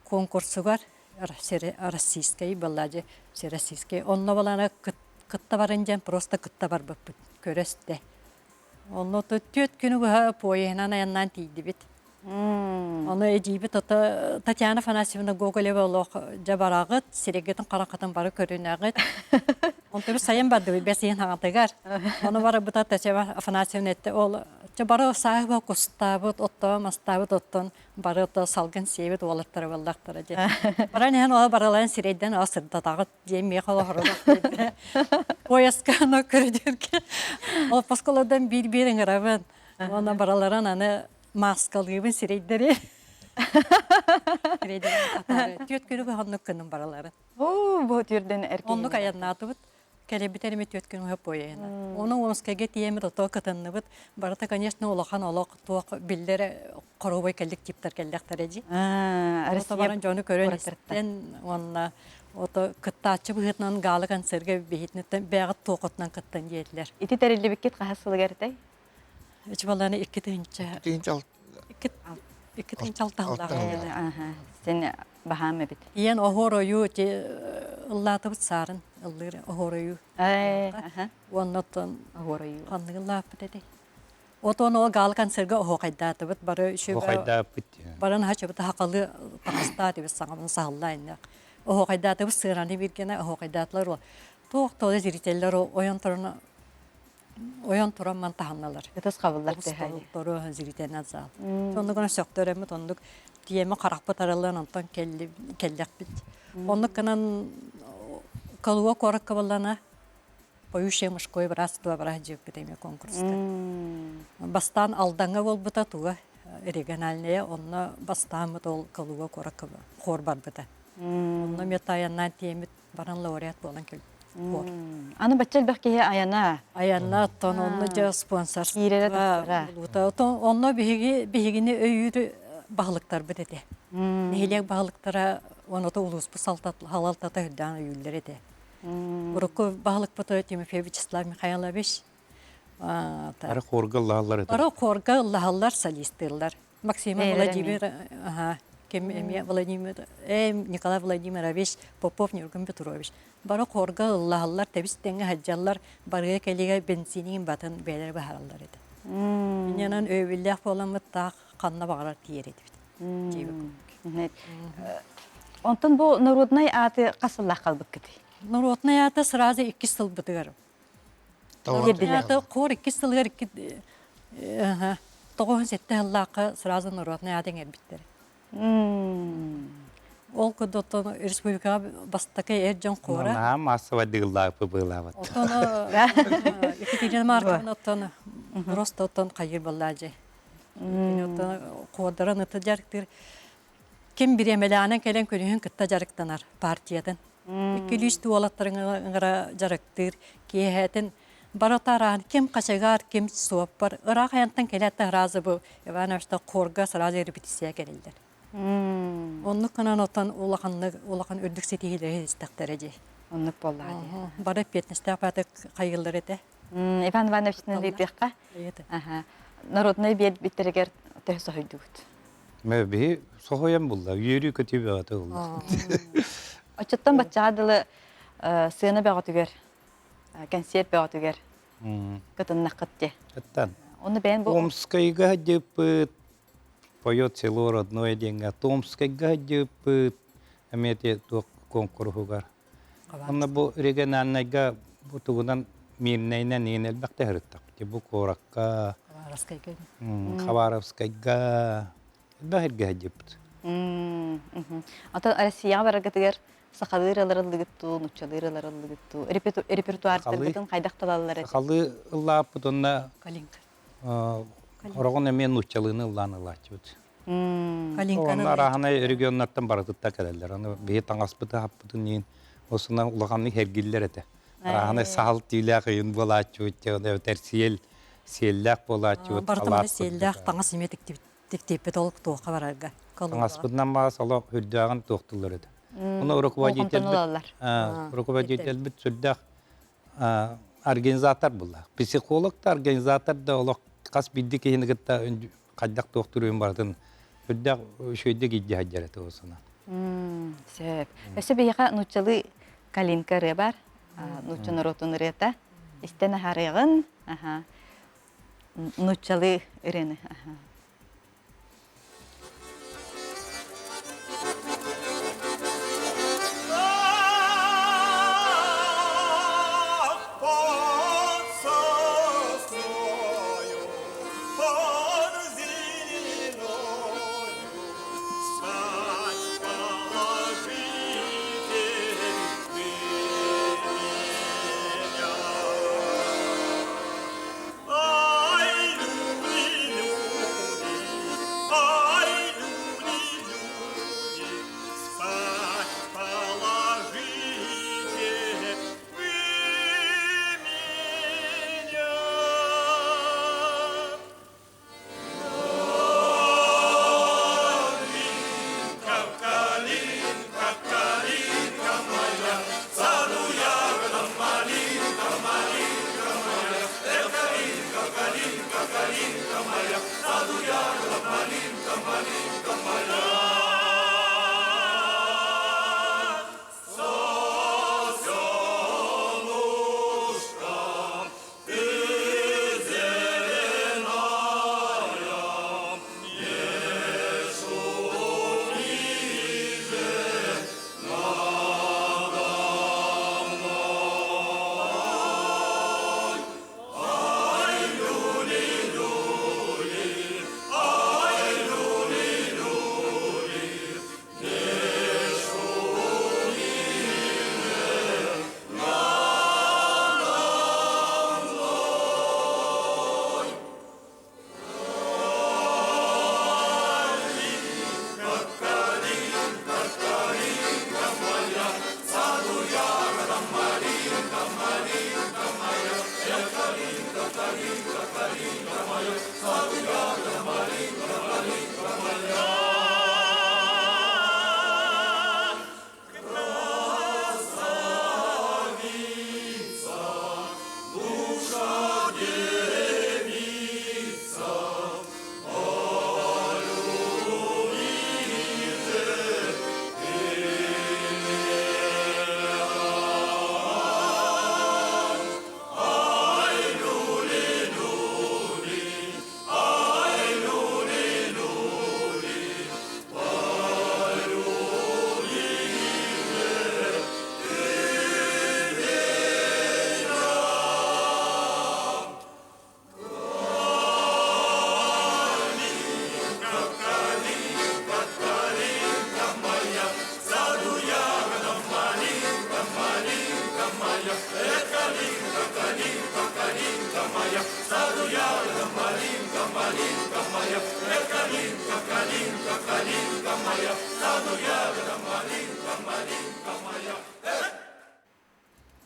конкурсугар российскай была же всероссийскай онно балана кытта баран диэн просто кытта барбыппыт көрөстө онно түөрт күнү быһа поеһынан айаннаан тиийдибит Ону эдьиийбит ото Татьяна Афанасьевна Гоголева олох дьэ бараҕыт, сирэйгитин хараххытын бары көрүнэҕит. Онтубут сайын бардыбыт бэс ыйын хаҥатыгар. Ону барыбыта Татьяна Афанасьевна этте ол чэ бары сааһы кустаабыт, оттоо мастаабыт оттон бары ото салгын сиэбит уолаттара буоллахтара диэн. Баран иһэн ола барыларын сирэйдэн ала сырдатаҕыт диэн миэхэ олоһоролох диэн. Пояска аны көрүдүргэ. Ол посколодан биир-биир ыҥырабын. Уонна бараларын аны мааскалыыбын сирэйдэри. Сирэйдэрин атаары. Түөрт күнү быһа оннук гынным бараларын. Оо, бу түөрдэн эр Оннук айаннаатыбыт. Кэлэбит эрими түөрт күн уһап поеһына. Ону Омскайга тиийэммит ото кытынныбыт. Барыта, конечно, улахан олох туох биллэр хоруобай коллективтар кэллэхтэрэ дии. Ото баран дьону көрөн истэн уонна ото кыттааччы быһыытынан гала концерга биһитиниттэн бэйэҕит туохутунан кыттан диэтилэр. Ити тэриллибиккит хаһыс сылыгар этэй? Ичи баланы 2 тыһыынча 2 тыһыынча 6 сыллаах. Сен баһаам эбит. Иэн оһуор ойуу ти ыллаатыбыт саарын ыллыыр оһуор ойуу. Уонна оттон оһуор ойуу. Ханнык ыллааппыт этэй? Отон ол гала концерга оһуохайдаатыбыт бары үчүгэй Оһуохайдааппыт. Баран хачыбыт хакалы таҥастаатыбыт саҥабын саһыллаа иннек. Оһуохайдаатыбыт сыараны биргene оһуохайдаатылар ол. Туох да зрителлэр ойон туран ойон туран ман таһынналар. Ытыс хабыллар тэһэ. Тору зрительнэн зал. Оннук гына сөхтөрөммүт оннук тиэмэ харахпыт арыллан онтон кэллэхпит. Оннук гынан Калуга куоракка буоллана поющее мужское братство барах дьиэппит эмиэ конкурска. Бастаан Алдаҥҥа буолбута туга региональная, онно бастааммыт ол Калуга куоракка хор барбыта. Онно эмиэ тайаннаан тиэмит баран лауреат буолан кэлбит. Аны бачча элбэх киһи айана. Айанна оттон онно дьэ спонсор киирэрэ тахсара. Онно биһиги биһигини өйүүр баһылыктарбыт этэ. Нэһилиэк баһылыктара оното улууспут салалтата үрдээн өйүүллэр этэ. Урукку баһылыкпыт Тимофей Вячеслав Михайлович Бары хорга ыллаһаллар этэ. Бары хорга ыллаһаллар, солистыыллар. Максима Владимир, ага, ким эмиэ Владимир, Николай Владимирович, Попов Ньургун Петрович. Бары хорга ыллаһаллар, тэбис тэҥҥэ сылдьаллар, барыга кэлигэ бензинин батын бэйэлэрэ быһаараллар этэ. Инньэнэн өйөбүллээх буоламмыт таах ханна баҕарар тиийэр этибит. Онтон бу народнай ааты хас сыллаах халбыккытый? Народнай ааты сразу иккис сылбытыгар. Народнай ааты хор иккис сылыгар икки 97 сыллаахха сразу народнай ааты иҥэрбиттэр. Ол курдук республикаҕа бастакы эр дьон хора. Наһаа массовай дыгыллаахпы быылаабат. Оттон Екатерина Марковна оттон просто оттон хайыр баллаажы. Оттон куордарын ыты дьарыктыыр. Ким бириэмэлээнэн кэлэн күнүһүн кытта дьарыктанар партиятын. Иккилүүс уолаттарын ыҥыра дьарыктыыр. Киэһэтин барытараан ким хачыгаар, ким суоппар. Ыраах айантан кэлээт сразу бу Ивановичта хорга сразу репетиция кэлэллэр. Оннук гынан оттон улаханнык улахан үрдүк ситиһиилэри истэхтэрэ дии. Оннук буоллаҕа дии. Бары эппиэтинэстээх баатык хайыыллар этэ. Иван Ивановичтан ыйытыахха. Народнай биэрбиттэригэр төһө соһуйдугут? Биһи соһуйан булла, үөрүү көтүү бөҕөтө булла. Оччоттон баччаҕа дылы сыана бөҕөтүгэр, кэнсиэр бөҕөтүгэр кытыннаххыт дии. Кыттан. Оны бэйэн бу Омскайга дьыппыт, поет село родное диэҥҥэ Томскайга дьыппыт, эмиэ туох куонкуруһугар. Онно бу региональнайга бу тугунан Мирнэйинэн иин элбэхтэ сырыттахпыт. Бу куоракка, Хабаровскайга. Хабаровскайга элбэх сиргэ сылдьыбыт. Оттон Россияҕа бараргытыгар сахалыы ырыалар ыллыгыт дуу, нууччалыы ырыалар ыллыгыт дуу? Репертуартаргытын хайдах талаллар этэй? Сахалыы ыллааппыт уонна Калинка. Ороҕун эмиэ нууччалыыны ыллаан ылааччыбыт. Калинканы Онно арааһынай регионнартан барытытта кэлэллэр. Аны биһи таҥаспыты хаппытын иин осуна улаханнык эргиллэр этэ. Арааһынай саһыл түүлээх ыйын буолааччыбыт, эбэтэр сиэл сиэллээх буолааччыбыт. Барытын сиэллээх таҥас эмиэ тиктиппит ол туохха барарга. Таҥаспытынан баас олох үрдээҕин туохтуллар этэ. Ону руководительбит руководительбит сүрдээх организатор буолла. Психолог да организатор да олох хас биирдии киһини кытта хайдах туохтуруйун барытын үрдээх үчүгэйдик илдьэ сылдьар этэ ол санаа. Сөп. Өссө биһиэхэ нууччалыы Калинка ырыа бар. Нуучча норуотун ырыата. Истэн аһарыаҕын. Нууччалыы ырыаны.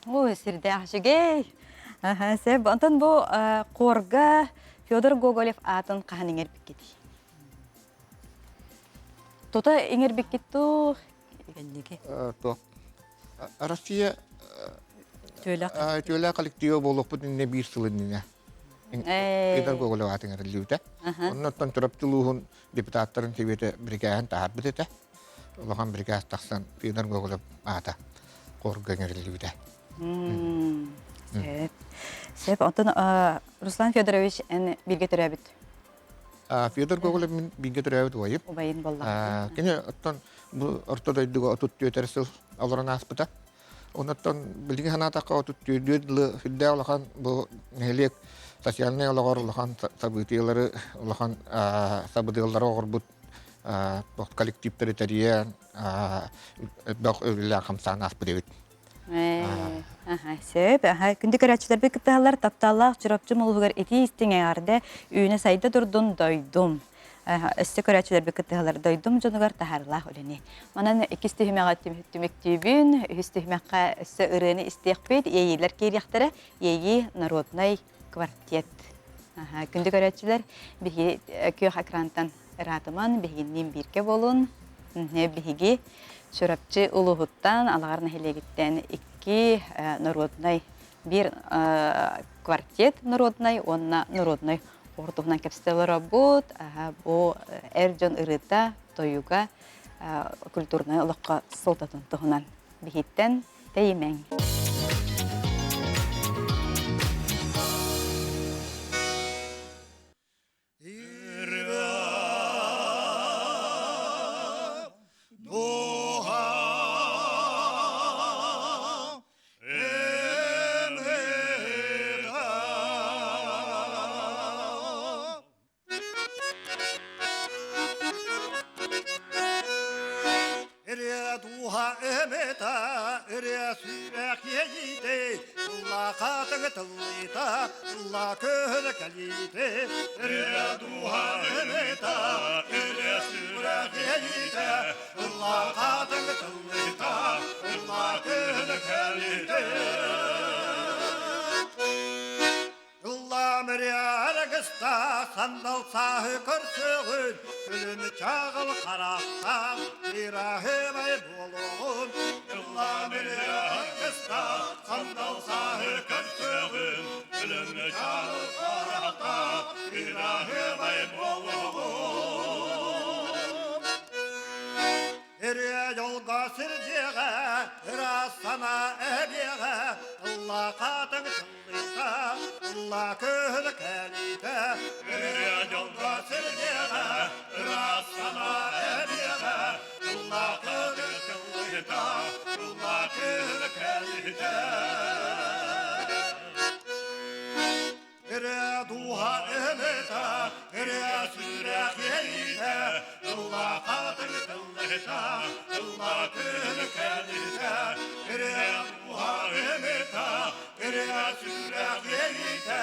Ой, сирдээх үчүгэй. Аха, сөп. Онтон бу хорга Федор Гоголев аатын хаһан иҥэрбиккитий? Тута иҥэрбиккит дуу? Кэнники. Туох Россия Түөлэх. Түөлэх коллектива буолуохпут иннинэ биир сыл иннинэ Федор Гоголев аатын иҥэриллибитэ. Оннуттан Чурапчы улууһун депутаттарын сэбиэтэ бирикээһин таһаарбыт этэ. Улахан бирикээс тахсан Федор Гоголев аата хорга иҥэриллибитэ. Сөп. Сөп. Онтон Руслан Федорович эн бииргэ төрөөбүт Федор Гоголев мин бииргэ төрөөбүт убайым. Убайын буоллаҕа. Кини оттон бу орто дойдуга 34 сыл олорон ааспыта. Оннуттан билигин санаатахха 34 дылы сүрдээх улахан бу нэһилиэк социальнай олоҕор улахан событиелары, улахан сабыдыаллары оҕорбут коллективтары тэрийэн элбэх үлэлээх хамсаан ааспыт эбит. Сөп. Күндү көрөөччүлэрбит кыттыһаллар тапталлаах Чурапчы улууһугар итии истиҥ эҕэрдэ үүнэ сайда турдун дойдум. Өссө көрөөччүлэрбит кыттыһаллар дойдум дьонугар таһаарыылаах үлэни. Манан иккис түһүмэҕэ түмүктүүбүн, үһүс түһүмэххэ өссө ырыаны истиэхпит, иэйиилэр киириэхтэрэ, иэйии народнай квартет. Күндү көрөөччүлэр, биһиги күөх экрантан ыраатыман, биһигинниин бииргэ буолун. Биһиги Чурапчы улууһуттан, Алаҕар нэһилиэгиттэн икки народнай биир квартет народнай уонна народнай хор туһунан кэпсэтэ олоробут. Бу эр дьон ырыта, тойуга культурнай олоххо суолтатын туһунан биһиттэн тэйимэҥ. Ырыа эмета, ырыа сүрэх иэйиитэ, Улаахатыҥ тыллыыта, Ылла көһүнэ кэлиитэ. Ырыа дууһа эмета, ырыа сүрэх иэйиитэ, Улаахатыҥ тыллыыта, Ылла көһүнэ кэлиитэ. Ыллаам ырыа сандал сааһы көрсөҕүн, күлүм чаҕыл харахтаах, ырааһымай буолуоҕун. Ыллаам ырыа сандал сааһы көрсөҕүн, күлүм чаҕыл харахтаах, ырааһымай буолуоҕун. Ырыа дьолго сирдиэҕэ, ыраас санаа эбиэҕэ, ылла хатыҥ Ылла кыһыл кэлиитэ, ырыа дьолго сирдиэҕэ, ыраас санаа эбиэҕэ, ылла кыһыл тыллыыта, ылла кыһыл кэлиитэ. Ырыа дууһа ымыта, ырыа сүрэх иэйиитэ, ылла хатыҥ тыллыта, ылла күн кэлиитэ, ырыа дууһа ымыта, ырыа сүрэх иэйиитэ,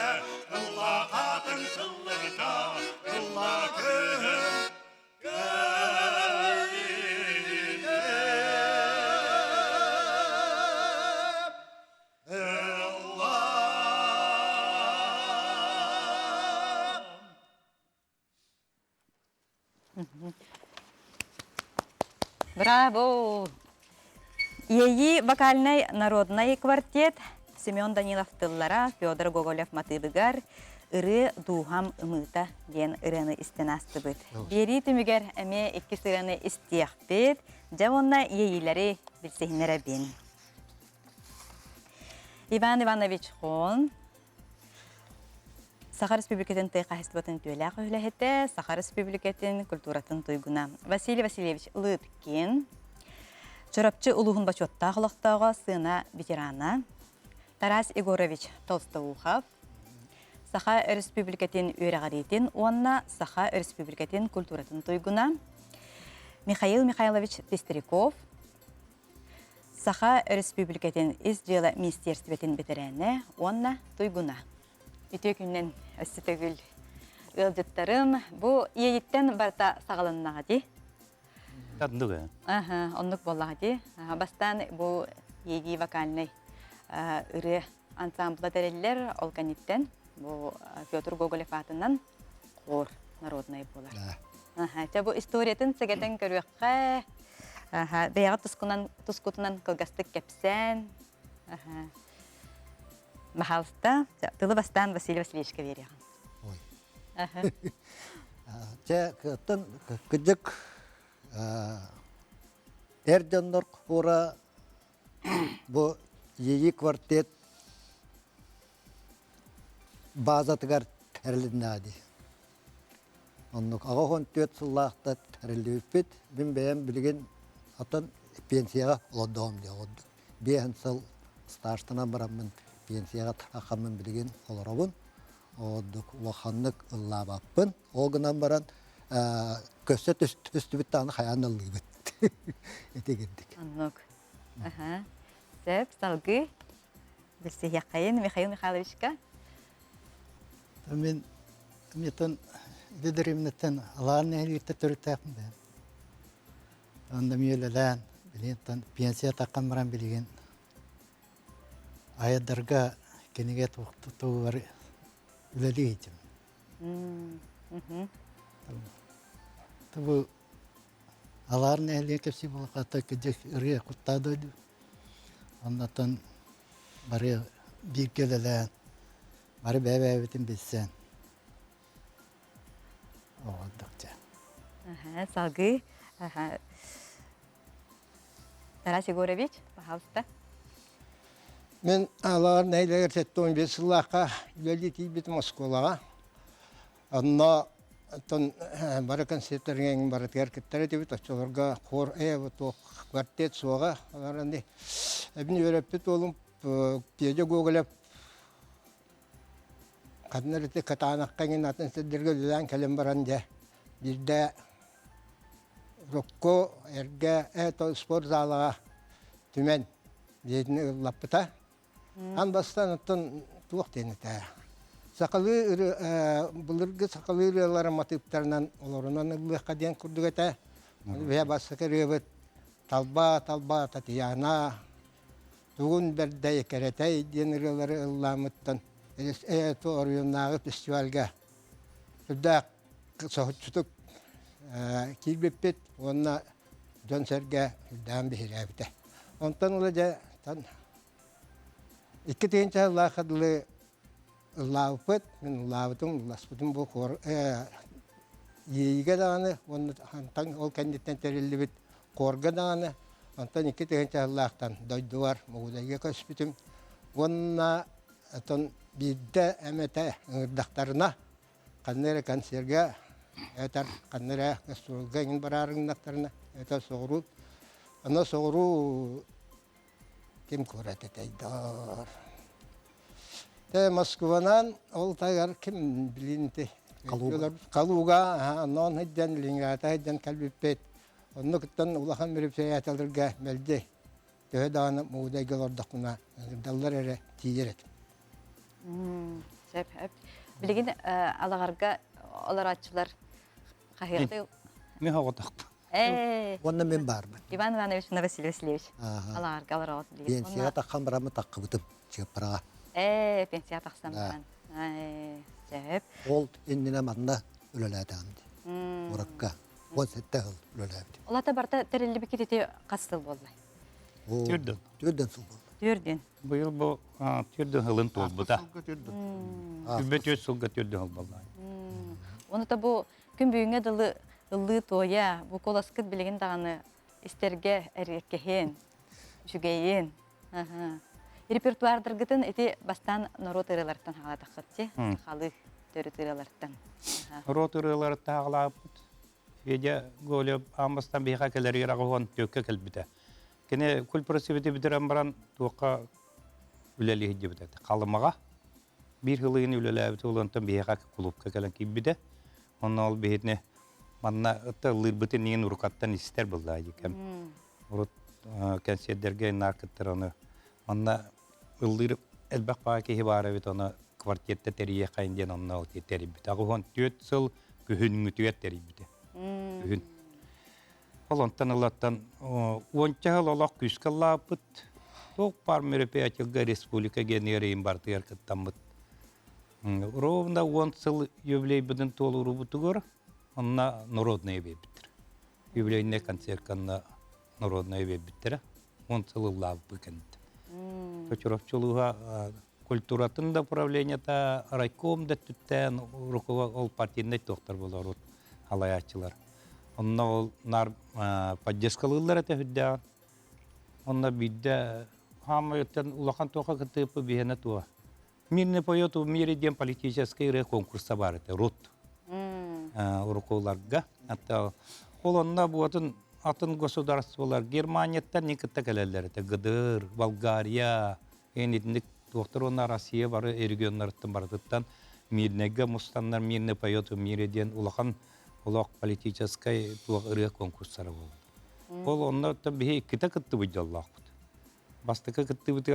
ылла хатыҥ тыллыта, ылла күн кэлиитэ. Браво! Иэйии вокальнай народнай квартет Семен Данилов тыллара Федор Гоголев матыыбыгар «Ырыа дууһам ымыыта» диэн ырыаны истэн аастыбыт. Биэрии түмүгэр эмиэ иккис ырыаны истиэхпит. Дьэ уонна иэйиилэри билсиһиннэрэбин. Иван Иванович Хон, Саха Республикатын тыа хаһайыстыбатын үтүөлээх үлэһитэ, Саха Республикатын культуратын туйгуна Василий Васильевич Лыткин, Чурапчы улууһун бочуоттаах олохтооҕо, сыана ветерана Тарас Егорович Толстоухов, Саха Республикатын үөрэҕириитин уонна Саха Республикатын культуратын туйгуна Михаил Михайлович Пестряков, Саха Өрөспүүбүлүкэтин Ис дьыала министиэристибэтин бэтэрээнэ уонна туйгуна. Үтүө күнүнэн өссө төгүл ыалдьыттарым. Бу иэйиттэн барыта саҕаланнаҕа дии. Оннук ээ. Аха, оннук буоллаҕа дии. Бастаан бу иэйии вокальнай. ырыа ансамбла тэриллэр, ол кэнниттэн бу Петр Гоголев аатынан хор народнай буолар. Чэ, бу историятын сэгэтэн көрүөххэ. Бэйэҕэ тускунан тускутунан кылгастык кэпсээн. Пожалуйста, тылы бастаан Василий Васильевичка биэриэҕин. Ой. Чэ, кыттан кыдьык эр дьоннор хора бу Ийи квартет базатыгар тэрилиннэҕэ дии. Оннук 84 сыллаахта тэриллибиппит. Мин бэйэм билигин атын пенсияҕа олордоҕум дии олордум. Биэһин сыл стажтанан бараммын пенсияҕа тахаммын билигин олоробун. Ордук улаханнык ыллаабаппын. Ол гынан баран көссө түстүбүт даҕаны хайаан да ыллыыбыт. Ити кирдик. Оннук. Сөп, салгыы билсиһиэххэйин Михаил Михайловичка. Мин метон дэдеримнеттен алаан нэһилиэктэ төрүттээхпин бэйэм. Онно мүөлэлээн, билигин пенсия таххан баран билигин айдарга кинигэ тугар үлэлии сылдьабын. Бу Алаар нэһилиэк кэпсии буолахата кыдьык ырыа куттаа дойду. Оннотон бары бииргэ үлэлээн, бары бэйэ-бэйэбитин билсэн оҕордук дьэ. Салгыы Тарас Егорович, пожалуйста. Мин Алаар нэһилиэгэр 75 сыллаахха үлэлии тиийбитим оскуолаҕа. Онно оттон бары концертэргэ барытыгар кыттар этибит. Оччолорго хор э туох квартет суоҕа. Олор эбин үөрэппит уолум Петя Гоголев ханна эрэ кытаанахха иҥин атын сирдэргэ үлэлээн кэлэн баран дьэ биирдэ урукку эргэ э спорт залаҕа түмэн дьиэтин ыллаппыта. Аан бастаан оттон туох диэн этэ сахалыы ырыа былыргы сахалыы ырыалары матыыптарынан олорунан ыллыахха диэн курдук этэ. Бэйэ бастакы ырыабыт Талба, талба Татьяна, Тугун бэрдэй кэрэтэй диэн ырыалары ыллаамыттан оройуоннааҕы фестивальга сүрдээх соһуччутук киирбиппит уонна дьон-сэргэ үрдээн биһирээбитэ. Онтон ыла дьэ 2000 сыллаахха дылы ыллаабыппыт, мин ыллаабытым, ылласпытым бу хор иэйиигэ даҕаны уонна хантан ол кэнниттэн тэриллибит хорга даҕаны онтон 2000 сыллаахтан дойдубар Мугудайга көспүтүм уонна оттон биирдэ эмэтэ ыҥырдахтарына ханна эрэ концерга этэр ханна эрэ гастролга иҥин бараары гыннахтарына это соҕуруу аны соҕуруу ким куорат этэй доор Тэ Москванан ол тагар ким билинти Калуга. Калуга онон сылдьан Ленинградка сылдьан кэлбиппит. Онно кыттан улахан мероприятиеларга мэлдьи төһө даҕаны муудайга олордохпуна ыҥырдаллар эрэ тиийэр этим. Сөп. Билигин алаҕарга олорооччулар хаһыаты Мин оҕотохпун. Ээ. Уонна мин баарбын. Иван Иванович уонна Василий Васильевич алаҕарга олороҕут билигин. Пенсияҕа таххан бараммын таххыбытым чыаппараҕа. Ээ, пенсияҕа тахсан баран. Ээ, сөп. Ол иннинэ манна үлэлээтэҕим дии. Куоракка 17 сыл үлэлээбитим. Ол ата барыта тэриллибиккит ити хас сыл буолла? Түрдүн. Түрдүн сыл буолла. Түрдүн. Быйыл бу түрдүн сылын туолбута. Түрбэ түөрт сылга түрдүн сыл буолла. Оны та бу күн бүгүҥҥэ дылы ыллыы туойа, бу куоласкыт билигин даҕаны истэргэ эриэккэһин, үчүгэйин. Репертуардаргытын ити бастаан норуот ырыаларыттан хаалатаххыт ти, сахалыы төрүт ырыаларыттан. Норуот ырыаларыттан хаалаабыт. Федя Голев аан бастаан биһиэхэ кэлэригэр аҕыһуон түөккэ кэлбитэ. Кини кульпросвете бүтэрэн баран туохха үлэлии сылдьыбыт этэ. Халымаҕа биир сыл ыйын үлэлээбит онтон биһиэхэ кулуупка кэлэн киирбитэ. Онно ол биһитини манна ытта ыллыырбытын иин урукаттан истэр быллаа кэм. Урут кэнсиэрдэргэ наар кыттар ону манна ыллыыр элбэх баа киһи баар эбит ону квартетта тэрийиэххэйин диэн онно ол тэрийбитэ. 84 сыл күһүҥҥүтүгэр тэрийбитэ. Күһүн. Ол онтон ылаттан уонча сыл олох күүскэ ыллаабыт. Туох баар мероприятиелга республика генерийин бартыгар кыттаммыт. Ровно 10 сыл юбилейбытын туолуурубутугар онно народная биэрбиттэр. Юбилейный концертка онно народная биэрбиттэрэ. 10 сыл ыллаабыппыт кэнниттэн. Чочуровчу улууһа культуратын да управлениета райком да өттүттэн ол партийнай туохтар болорут халайааччылар. Онно ол нар поддержкалыыллар этэ үрдээҕин. Онно биирдэ хаамай өттөн улахан туоха кытыыппы биһиэнэ туо. Мирный поет в мире диэн политическай ырыа конкурса баар этэ, РУТ. Урукуларга. Ата ол онно буотун атын государстволар Германияттан не кытта кэлэллэр этэ. ГДР, Болгария, эн итинник туохтар уонна Россия бары регионнарыттан барытыттан Мирнэйгэ мустаннар Мирный поет в мире диэн улахан олох политическай туох ырыа конкурстара буолар. Ол онно биһи иккитэ кыттыбыт дьоллоохпут. Бастакы кыттыбыт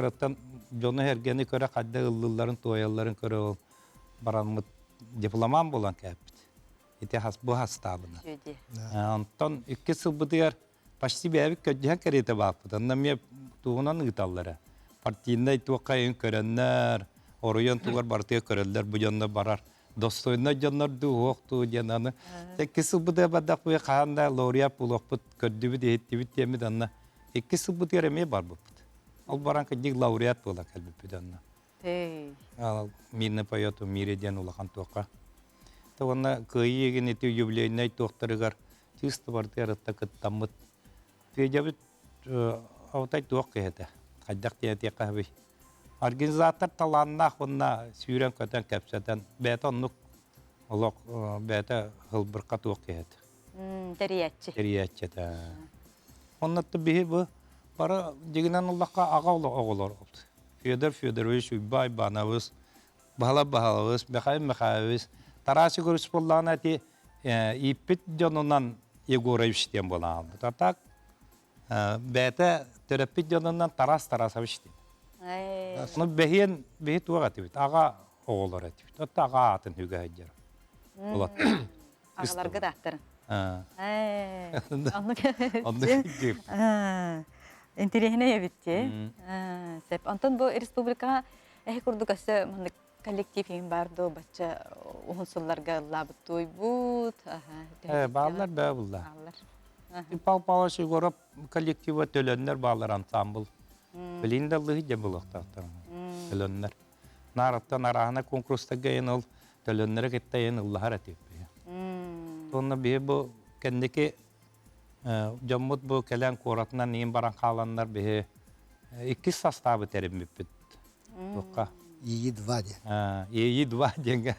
дьону-сэргэни көрө хайда ыллыылларын, туойалларын көрө ол бараммыт дипломан буолан кээппит. Ити хас бу хастаабына. Онтон икки сылбытыгар почти бэйэбит көрдүһэн кэриэтэ бааппыт. Онно эмиэ тугунан ыыталлара. Партийнай туохха көрөннөр, оройуон тугар барытыгар көрөллөр, бу дьонно барар. Достойнай дьоннор дуу, уох дуу диэн аны. Икки сылбытыгар бардахпыт хаһан да лауреат буолуохпут, көрдүбүт, иһиттибит диэммит анна. Икки сылбытыгар эмиэ барбыппыт. Ол баран кырдьык лауреат буола кэлбиппит онно. Мирный поет в мире диэн улахан туохха. То уонна кыайыы егин ити юбилейнай туохтарыгар чисто бартыгар кыттаммыт. Федябыт аутай туох киһи Хайдах диэтиэххэ сөбүй? Организатор талааннаах уонна сүүрэн-көтөн кэпсэтэн бэйэтэ оннук олох бэйэтэ ылбырка туох киһи этэ. Тэрийээччи. Тэрийээччи этэ. Онно биһи бу бары дьигинэн ыллахха аҕа оҕолор Федор Федорович, Уйбай Иванович, Баһылай Баһылович, Михаил Михайлович, Тарас Егорович буоллаҕына ити ииппит дьонунан Егорович диэн буолан хаалбыт. А так бэйэтэ төрөппүт дьонунан Тарас Тарасович диэн. Ну бэһиэн биһи туох этибит? Аҕа оҕолор этибит. Отто аҕа аатын үгэ сылдьар. Аҕаларга да аттарын. Оннук Интэриэһинэй эбит дии. Сөп. Онтон бу республикаҕа эһи курдук өссө маннык коллектив иһин баар дуо бачча уһун сылларга ыллаабыт туойбут. Бааллар бээ булла. Павел Павлович Егоров коллектива төлөннөр бааллар ансамбл. Билин да лыһы дьэ булуохтаахтар. Төлөннөр. Нараттан араһына конкурстарга эн ол төлөннөрө кытта эн ыллаһар этип. Онно биһи бу кэнники дьоммут бу кэлэн куоратынан иин баран хааланнар биһи иккис састаабы тэриммиппит. Туохха? ИИ-2 диэн. ИИ-2 диэнгэ.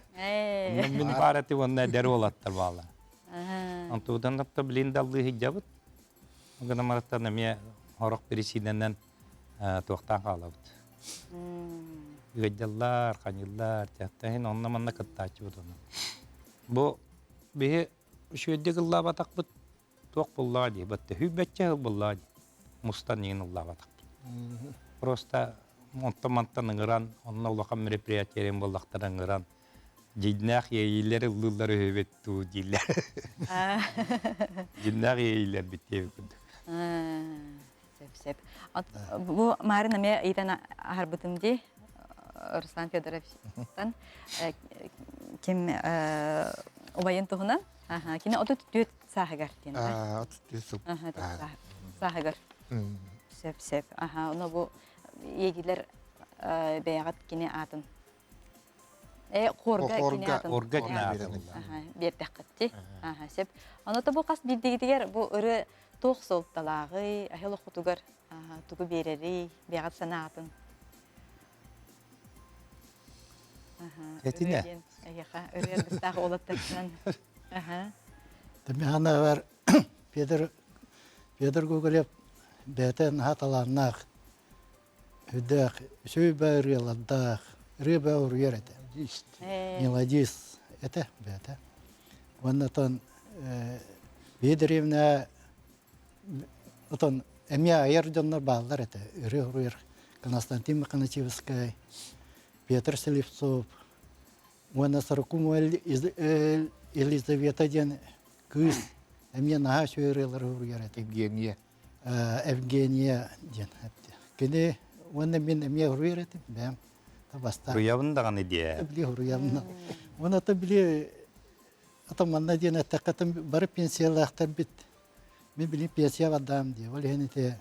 Мин баар эти уонна эдэр уолаттар баалар. Онтугудан да билин даллыы сылдьабыт. Гынамараттан эмиэ сорох бирисиинэнэн туохтаан хаалабыт. Ыадьаллар, ханьыллар, тиһин онно-манна кыттааччыбыт ону. Бу биһи үчүгэйдик ыллаабатахпыт туох буллаҕа дии, батта сүүрбэччэ сыл буллаҕа дии. Мустан иҥин ыллаабатахпыт. Просто онтон-мантан ыҥыран, онно улахан мероприятиелэрин буоллахтара ыҥыран, дьиҥнээх иэйиилэр ыллыыллар үһүбүт дуу дииллэр. Дьиҥнээх иэйиилэрбит диэбит курдук. Сөп, сөп. Бу Марын эмиэ ыйтан аһарбытым дии. Руслан Федоровичтан ким убайын туһунан. Кини 34 сааһыгар диэн. 34 сыл. Сааһыгар. Сөп, сөп. Аха, ону бу иэгилэр бэйэҕит кини аатын Хорга кини аатын Хорга кини аатын биэрдэххитти. Сөп. Ону бу хас биирдигитигэр бу ырыа туох суолталааҕый, аһыл охутугар тугу биэрэрий, бэйэҕит санаатын. Этинэ. Эйиэхэ ырыа аргыстаах уолаттарынан. Тэмиһанабар Петр Петр Гоголев бэйэтэ наһаа талааннаах Үрдээх, үчүгэй баа ырыалардаах, ырыа баа уруйар этэ. Мелодист этэ бэйэтэ. Уонна отон биһи дэриэбинэ отон эмиэ айар дьоннор бааллар этэ. Ырыа уруйар Константин Маханачевскай, Петр Слепцов уонна Сорокумова Елизавета диэн кыыс эмиэ наһаа үчүгэй ырыалары уруйар этэ. Евгения. Евгения диэн эттэ. Кини Уонна мин эмиэ уруйар этим бэйэм. Бастаан. Уруйабын даҕаны диэ. Били уруйабын. Уонна то били ата манна диэн эттэххэ бары пенсиялаахтар бит. Мин били пенсия бардаам дии. Ол иһин ити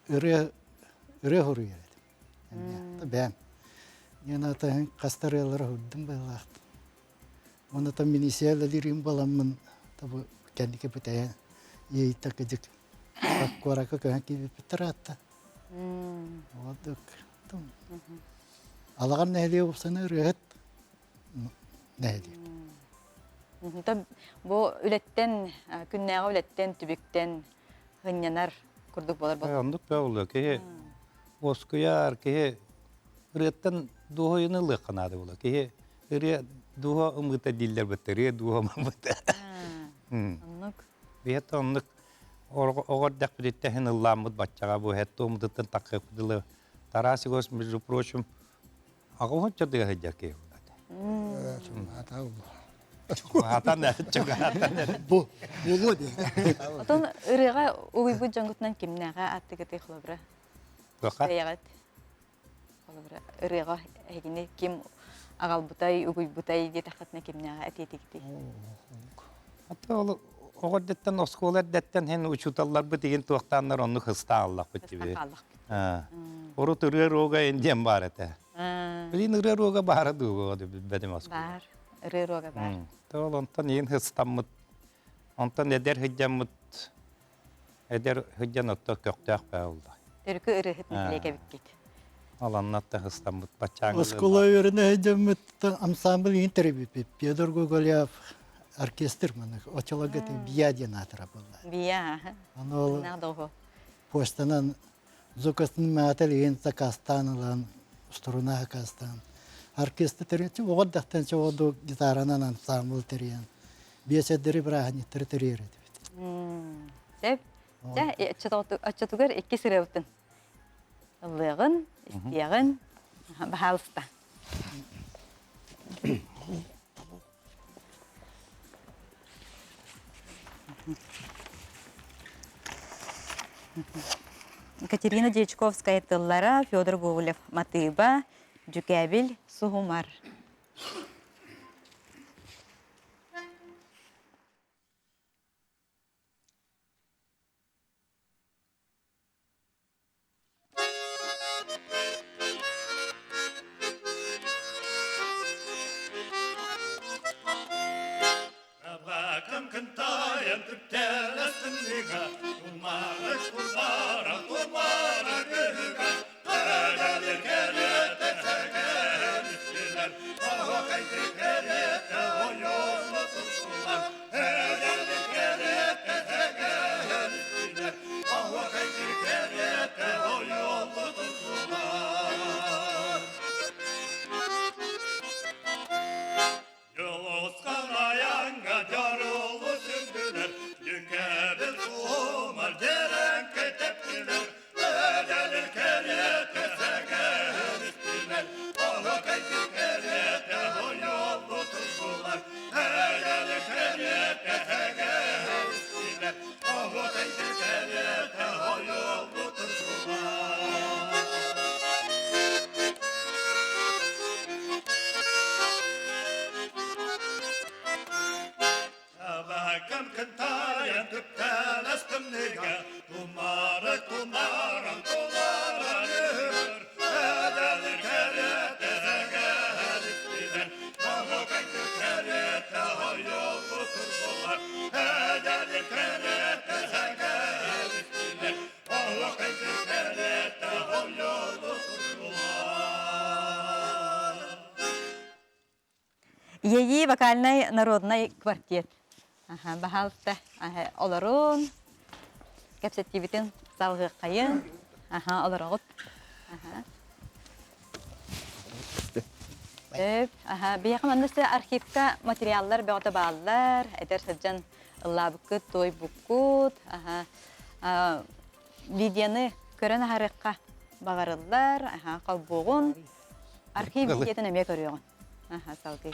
ырыа ырыа уруйар этим. Эмиэ бэйэм. Диэн ата хастар ырыалары уһурдум быһыылаахтын. Уонна там милиция үлэлиирим буоламмын табы кэнники бүтэйэн иэйиттэ кыдьык куоракка көһөн киирбиппиттэр аатта. Уодук. Алаҕар нэһилиэк уопсана ырыаһыт нэһилиэк. Бу үлэттэн, күннээҕи үлэттэн, түбүктэн һынньанар курдук буолар буолла. Оннук буолуо. Киһи уоскуйар, киһи ырыаттан дуоһуйуну ылыахха наада буолар. Киһи ырыа дууһа ымыыта дииллэр бытта, ырыа дууһа ымыыта. Оннук. Биһиэхэ оннук оҕо эрдэхпититтэн иһин ыллааммыт баччаҕа бу эһэт туомутуттан таххыппыт дылы Тарас Егорович, между прочим, аҕа тыа сылдьар киһи Чугаһатан чугаһатан Бу буолуо дии. Отон ырыаҕа угуйбут дьоҥгутунан кимнээҕэ аттыгытый холобура? Бэйэҕит холобура ырыаҕа эһигини ким аҕалбытай, угуйбутай диэтэххитинэ кимнээҕэ этиэтигитий? Ата ол оҕо эрдэттэн оскуола эрдэттэн һэн учууталларбыт игин туохтааннар оннук хыстааллахпыт диби. Урут ырыа рога диэн баар этэ. Билин ырыа рога баара дуу билбэтим оскуола. Баар. Ырыа рога баар. Ол онтон иин хыстаммыт онтон эдэр сыдьаммыт эдэр сыдьан отто көхтөөх баа Төрүкү ырыаһыт нэһилиэк эбиккит. Аланнатта хыстаммыт баччааҥы Оскуола үөрэнэ сылдьаммыт ансамбль иин төрөбүппүт. Петр Гоголев оркестр маны очолорго Бия диэн аатыра буолла. Бия. Аны ол почтанан Зукасын маатал иин сакаастаан ылан, струна сакаастаан. Оркестр тэрийэн, оҕо эрдэхтэн чоҕоду гитаранан ансамбль тэрийэн, биэсэрдэри бырааһынньыктары тэрийэр этибит. Сөп. Дьэ, оччотугар икки сырыабытын ыллыаҕын, истиэҕин, баһаалыста. Екатерина Дьячковская тыллара, Федор Гоголев матыыба, Дьүкээбил Суһумар. Табакым кынтайын түптелестімдігі, Тумары тумара, тумара гүлігі, Көлелер келетті сәген үстілер, Оқайды келетті ойылы тұрсылар, Өлелер келетті сәген үстілер, Оқайды келетті ойылы тұрсылар. Yoloskan ayağına yarılı sürdüler, Yükebil sumar deren keteptiler, Ödelir kerete segen üstüler, Onu kaydı kerete o yolu tuttular, Ödelir kerete segen üstüler, Onu kaydı kerete o yolu tuttular. Табакам кынтайын түптелестімніге, Тумары тумарам туларан өмір, Әдәлір керетте зәген үстілер, Оны қайтыр керетте ойылы тұрбылар, Әдәлір керетте зәген үстілер, Оны қайтыр керетте ойылы тұрбылар. Иэйии вокальнай народнай квартет. Баһаалыста олорун, кэпсэтиибитин салҕыаххайын. Аха, олороҕут. Өп, аха, биһиэхэ манна архивка материаллар бөҕөтө бааллар. Эдэр сылдьан ыллаабыккыт, туойбуккут. Аха, видеоны көрөн аһарыахха баҕарыллар. Аха, холбуоҕун. Архив видеотын эмиэ көрүөҕүн. Аха, салгыы.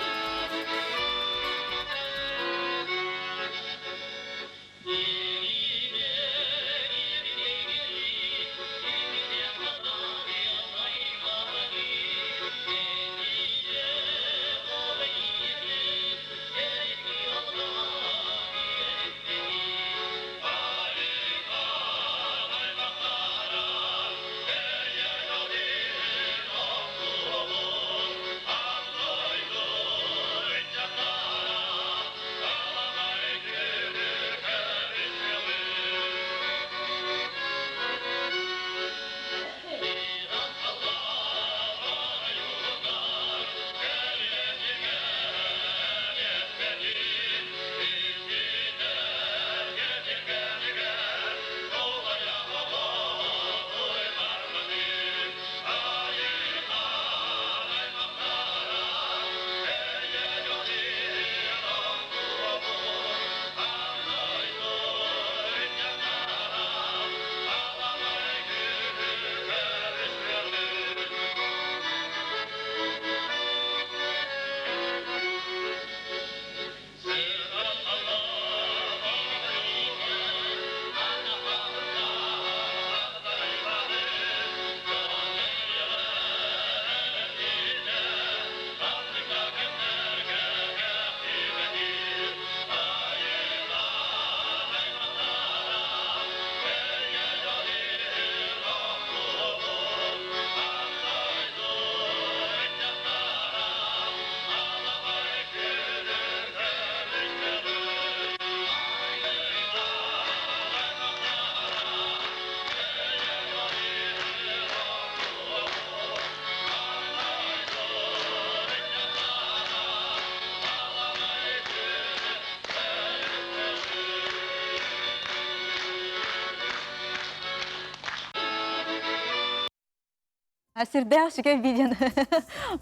Сүрдээх үчүгэй видеону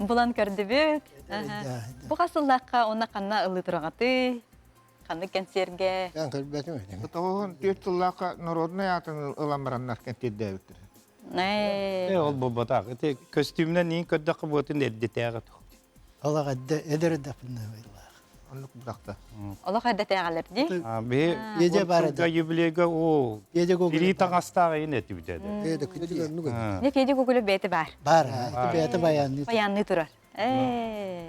булан көрдүбүт. Бу хас сыллаахха уонна ханна ылыы тураҕатый? Ханнык кэнсиэргэ? Эн көрбөтүм этим. Тоҕуһун түөрт сыллаахха народнай аатын ылан бараннар кэнтиэрдээбиттэр. Э, ол буолбатах. Ити көстүүмнэн иин көрдөххө буотун эрдэтээҕи туох. Олох эдде эдэр эрдэхпинэ быһыылаах. Оннук бырахта. Олох эрдэтээҕилэр дии. Биһи Еде бар эдэ. юбилейга о Еде Гоголев Тирии бар. таҥастаах иин этибит эдэ. Ээ, да күтү оннук эбит. Не Федя Гоголев бэйэтэ баар. Бар, ити бэйэтэ баянныы. Баянныы турар. Ээ.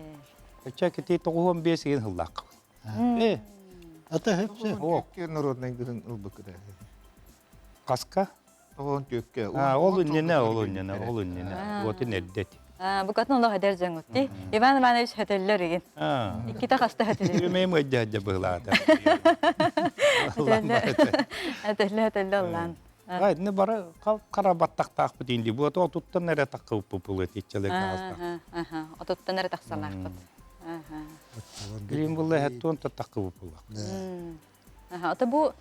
Өчө кити 95 иин хыллаах. Э, Ата хөп сөп. О, Народный гын ылбыкыта. Хаска? Оҕон түөккэ. Ол иннинэ, ол иннинэ, ол иннинэ. Уотун эрдэт. Букатын олох эдэр дьоҥут дии. Иван Иванович хөтөллөр игин. Иккитэ хаста хөтөллөр. Үмэйим ыйдьа быһылаата. Өтөллө өтөллө ыллаан. Ай, не бары қара баттақтаахпыт инди. Бу отуттан эрэ таққыппы тиччелек ааста. Отуттан эрэ тахсалаахпыт. Билин булла хеттуон таққыбы була. Ата бу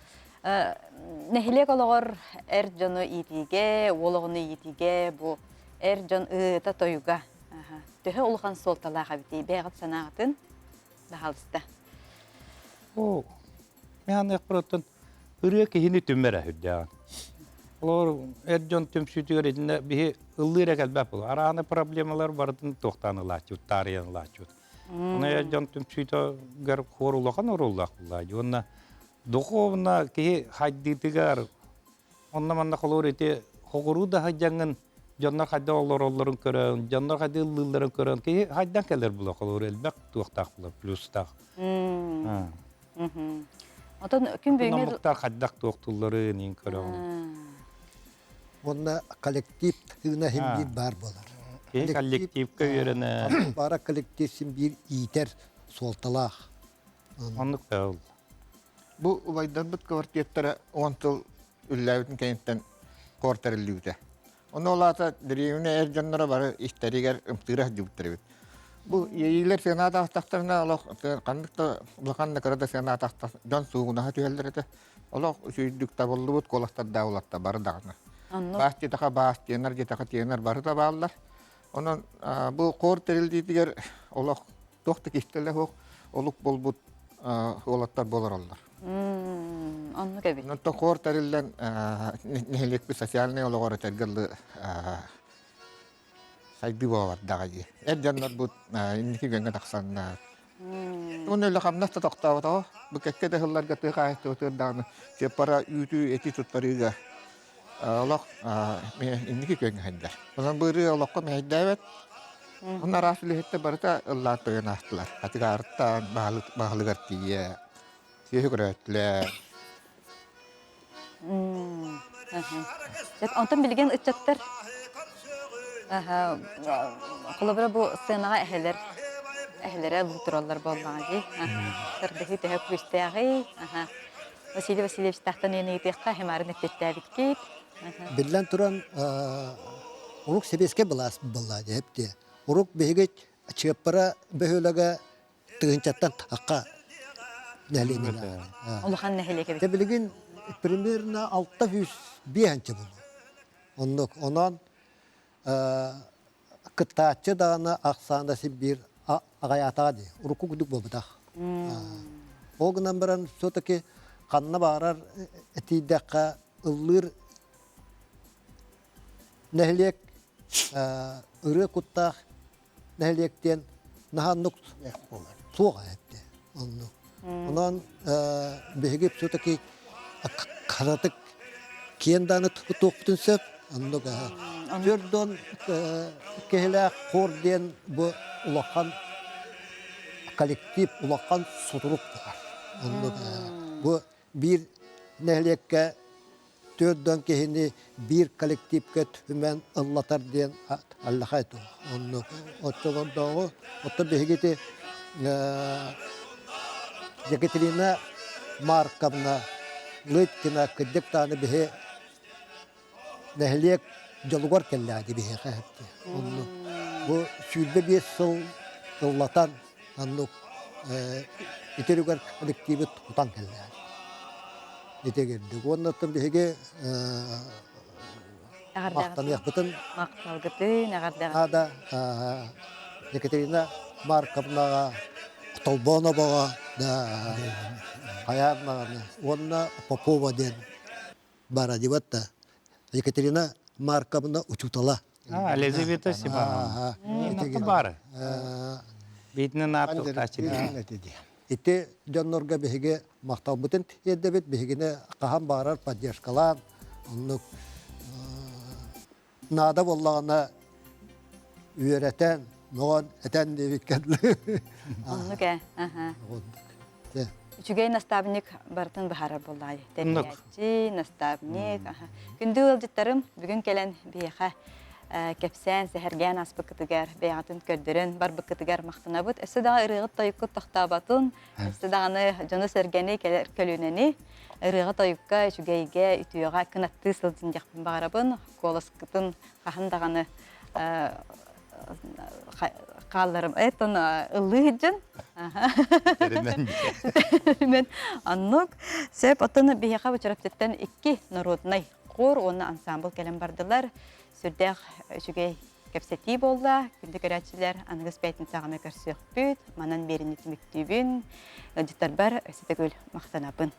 нэһилиэк олоҕор эр дьону иитиигэ, уол оҕону иитиигэ бу эр дьон ыыта тойуга төһө улахан суолталаах эбитий бэйэҕит санааҕытын баһаалыста. Оо, мен аныахпар ырыа киһини түмэрэ үрдээҕин. Олор эр дьон түмсүүтүгэр итиннэ биһи ыллыыр кэлбэт буолар. Арааны проблемалар барытын туохтаан ылааччыбыт, таарыйан ылааччыбыт. Оны дьон түмсүүтүгэр хор улахан оруоллаах буолла. Уонна духовно киһи хайдыытыгар онно манна холуур ити хоҕуруу да хайдьаҥҥын дьоннор хайда олороллорун көрөн, дьоннор хайда ыллыылларын көрөн киһи хайдан кэлэр була холуур элбэх туохтаах була плюстаах. Отон күн бүгүҥҥү Номуктар хайдах туохтулларын иин көрөҕүн. Уонна коллектив тыына иһин биир баар буолар. Киһи коллективка үөрэнэ. Баара коллектив син биир иитэр суолталаах. Оннук да ол. Бу убайдарбыт квартираттара 10 сыл үллээбитин кэнниттэн хор тэриллибитэ. Ону ол аата дэриэбинэ эр дьонноро бары истэригэр ымтыыра сылдьыбыттар эбит. Бу иэйиилэр сыана таастахтарына олох ханнык да улахан да кыра да сыана таастах дьон суугунаһа түһэллэр этэ. Олох үчүгүйдүк табыллыбыт куоластардаах улатта бары даҕаны. Баас диэтэхэ баас, тиэнэр диэтэхэ тиэнэр бары да бааллар. Онон бу хор тэриллиитигэр олох туох да кистэлэ суох олук буолбут уолаттар буолараллар. Оннук эбит. Онтон хор тэриллэн нэһилиэкпит социальнай олоҕор этэргэ дылы сайдыы буолардаҕа дии. Эр дьоннорбут инники күөҥҥэ тахсаннар. Уонна үлэ хамнас да тохтооботоҕо. Бу кэккэ да сылларга тыа хаһаайыстыбатыгар даҕаны сыаппара үүтү эти туттарыыга олох инники күөҥҥэ сылдьар. Онон бу ырыа олоххо мэһэйдээбэт. Онно араас үлэһиттэр барыта ыллаан тойон аастылар. Хатыгаарыттан баһылыгар тиийэ сүөһү көрөөттүлэр. Онтон билигин ыччаттар холобура бу сценаҕа эһэлэр эһэлэрэ ылыы тураллар буоллаҕа дии. Сырдыһыы төһө күүстээҕий? Василий Васильевичтаахтан ыйан ыйытыахха химарын эппиэттээбиккит. Биллэн туран, урук сэбиэскэй былаас буолла дии. Урук биһиги Чыаппара бөһүөлэгэ тыһыынчаттан тахха нэһилиэнньэлээх. Улахан нэһилиэк эбит. Дьэ билигин примерно 605 анча буолуо. Оннук. Онон кыттааччы даҕаны ахсаана син биир аҕайаатаҕа дии. Урукку курдук буолбатах. Ол гынан баран все-таки ханна баарар этийдэххэ ыллыыр нэһилиэк ырыа куттаах нэһилиэктиэн наһаа оннук суох эбит оннук. Онон биһиги все-таки харатык киэн дааны туохпутун сөп оннук Төрдөн киһилээх хор диэн бу улахан коллектив улахан сутурук баар. Оннук бу биир нэһилиэккэ 4 киһини биир коллективка түмэн ыллатар диэн аллахай туох. Оннук оччолордооҕу оттон биһиги ити Екатерина Марковна Лыткина кырдьык даҕаны биһи нэһилиэк дьолугар кэллээди биһиэхэ Оннук бу 25 сыл ыллатан оннук итиригэр коллективы тутан кэллээди. Ити кирдик. Уонна оттон биһиги... Махтаныахпытын Махталгытын, эҕэрдэҕитин. Ада Екатерина Марковнаҕа, Толбоноваҕа да хайаан даҕаны уонна Попова диэн бара дибат да Екатерина Марковна учуутала. А, Елизавета Степановна. Бары. Биитинэн ааттыктааччы. Ити дьоннорго биһиги махталбытын тиэрдэбит, биһигини хаһан баарар поддержкалаан, оннук наада буоллаҕына үөрэтэн, мөҕөн, этэн диэбиккэ Оннук ээ. Үчүгэй наставник барытын быһаарар буоллаҕай. Тэрийээччи, наставник. Күндү ыалдьыттарым, бүгүн кэлэн биһиэхэ кэпсээн, сэһэргээн ааспыккытыгар, бэйэҕитин көрдөрөн барбыккытыгар махтанабыт. Өссө даҕаны ырыаҕыт-тойуккут тохтооботун, өссө даҕаны дьону-сэргэни, кэлэр көлүөнэни ырыаҕа-тойукка, үчүгэйгэ, үтүөҕэ кынаттыы сылдьын диэхпин баҕарабын. Куоласкытын хаһан даҕаны хаалларым этон ыллыы сылдьан мен оннук сөп оттон биһиэхэ бу Чурапчыттан икки народнай хор уонна ансамбл кэлэн бардылар сүрдээх үчүгэй кэпсэтии буолла күндү көрөөччүлэр аныгыс пятницаҕа көрсүөхпүт манан биэрини түмүктүүбүн ыалдьыттарбар өссө төгүл махтанабын.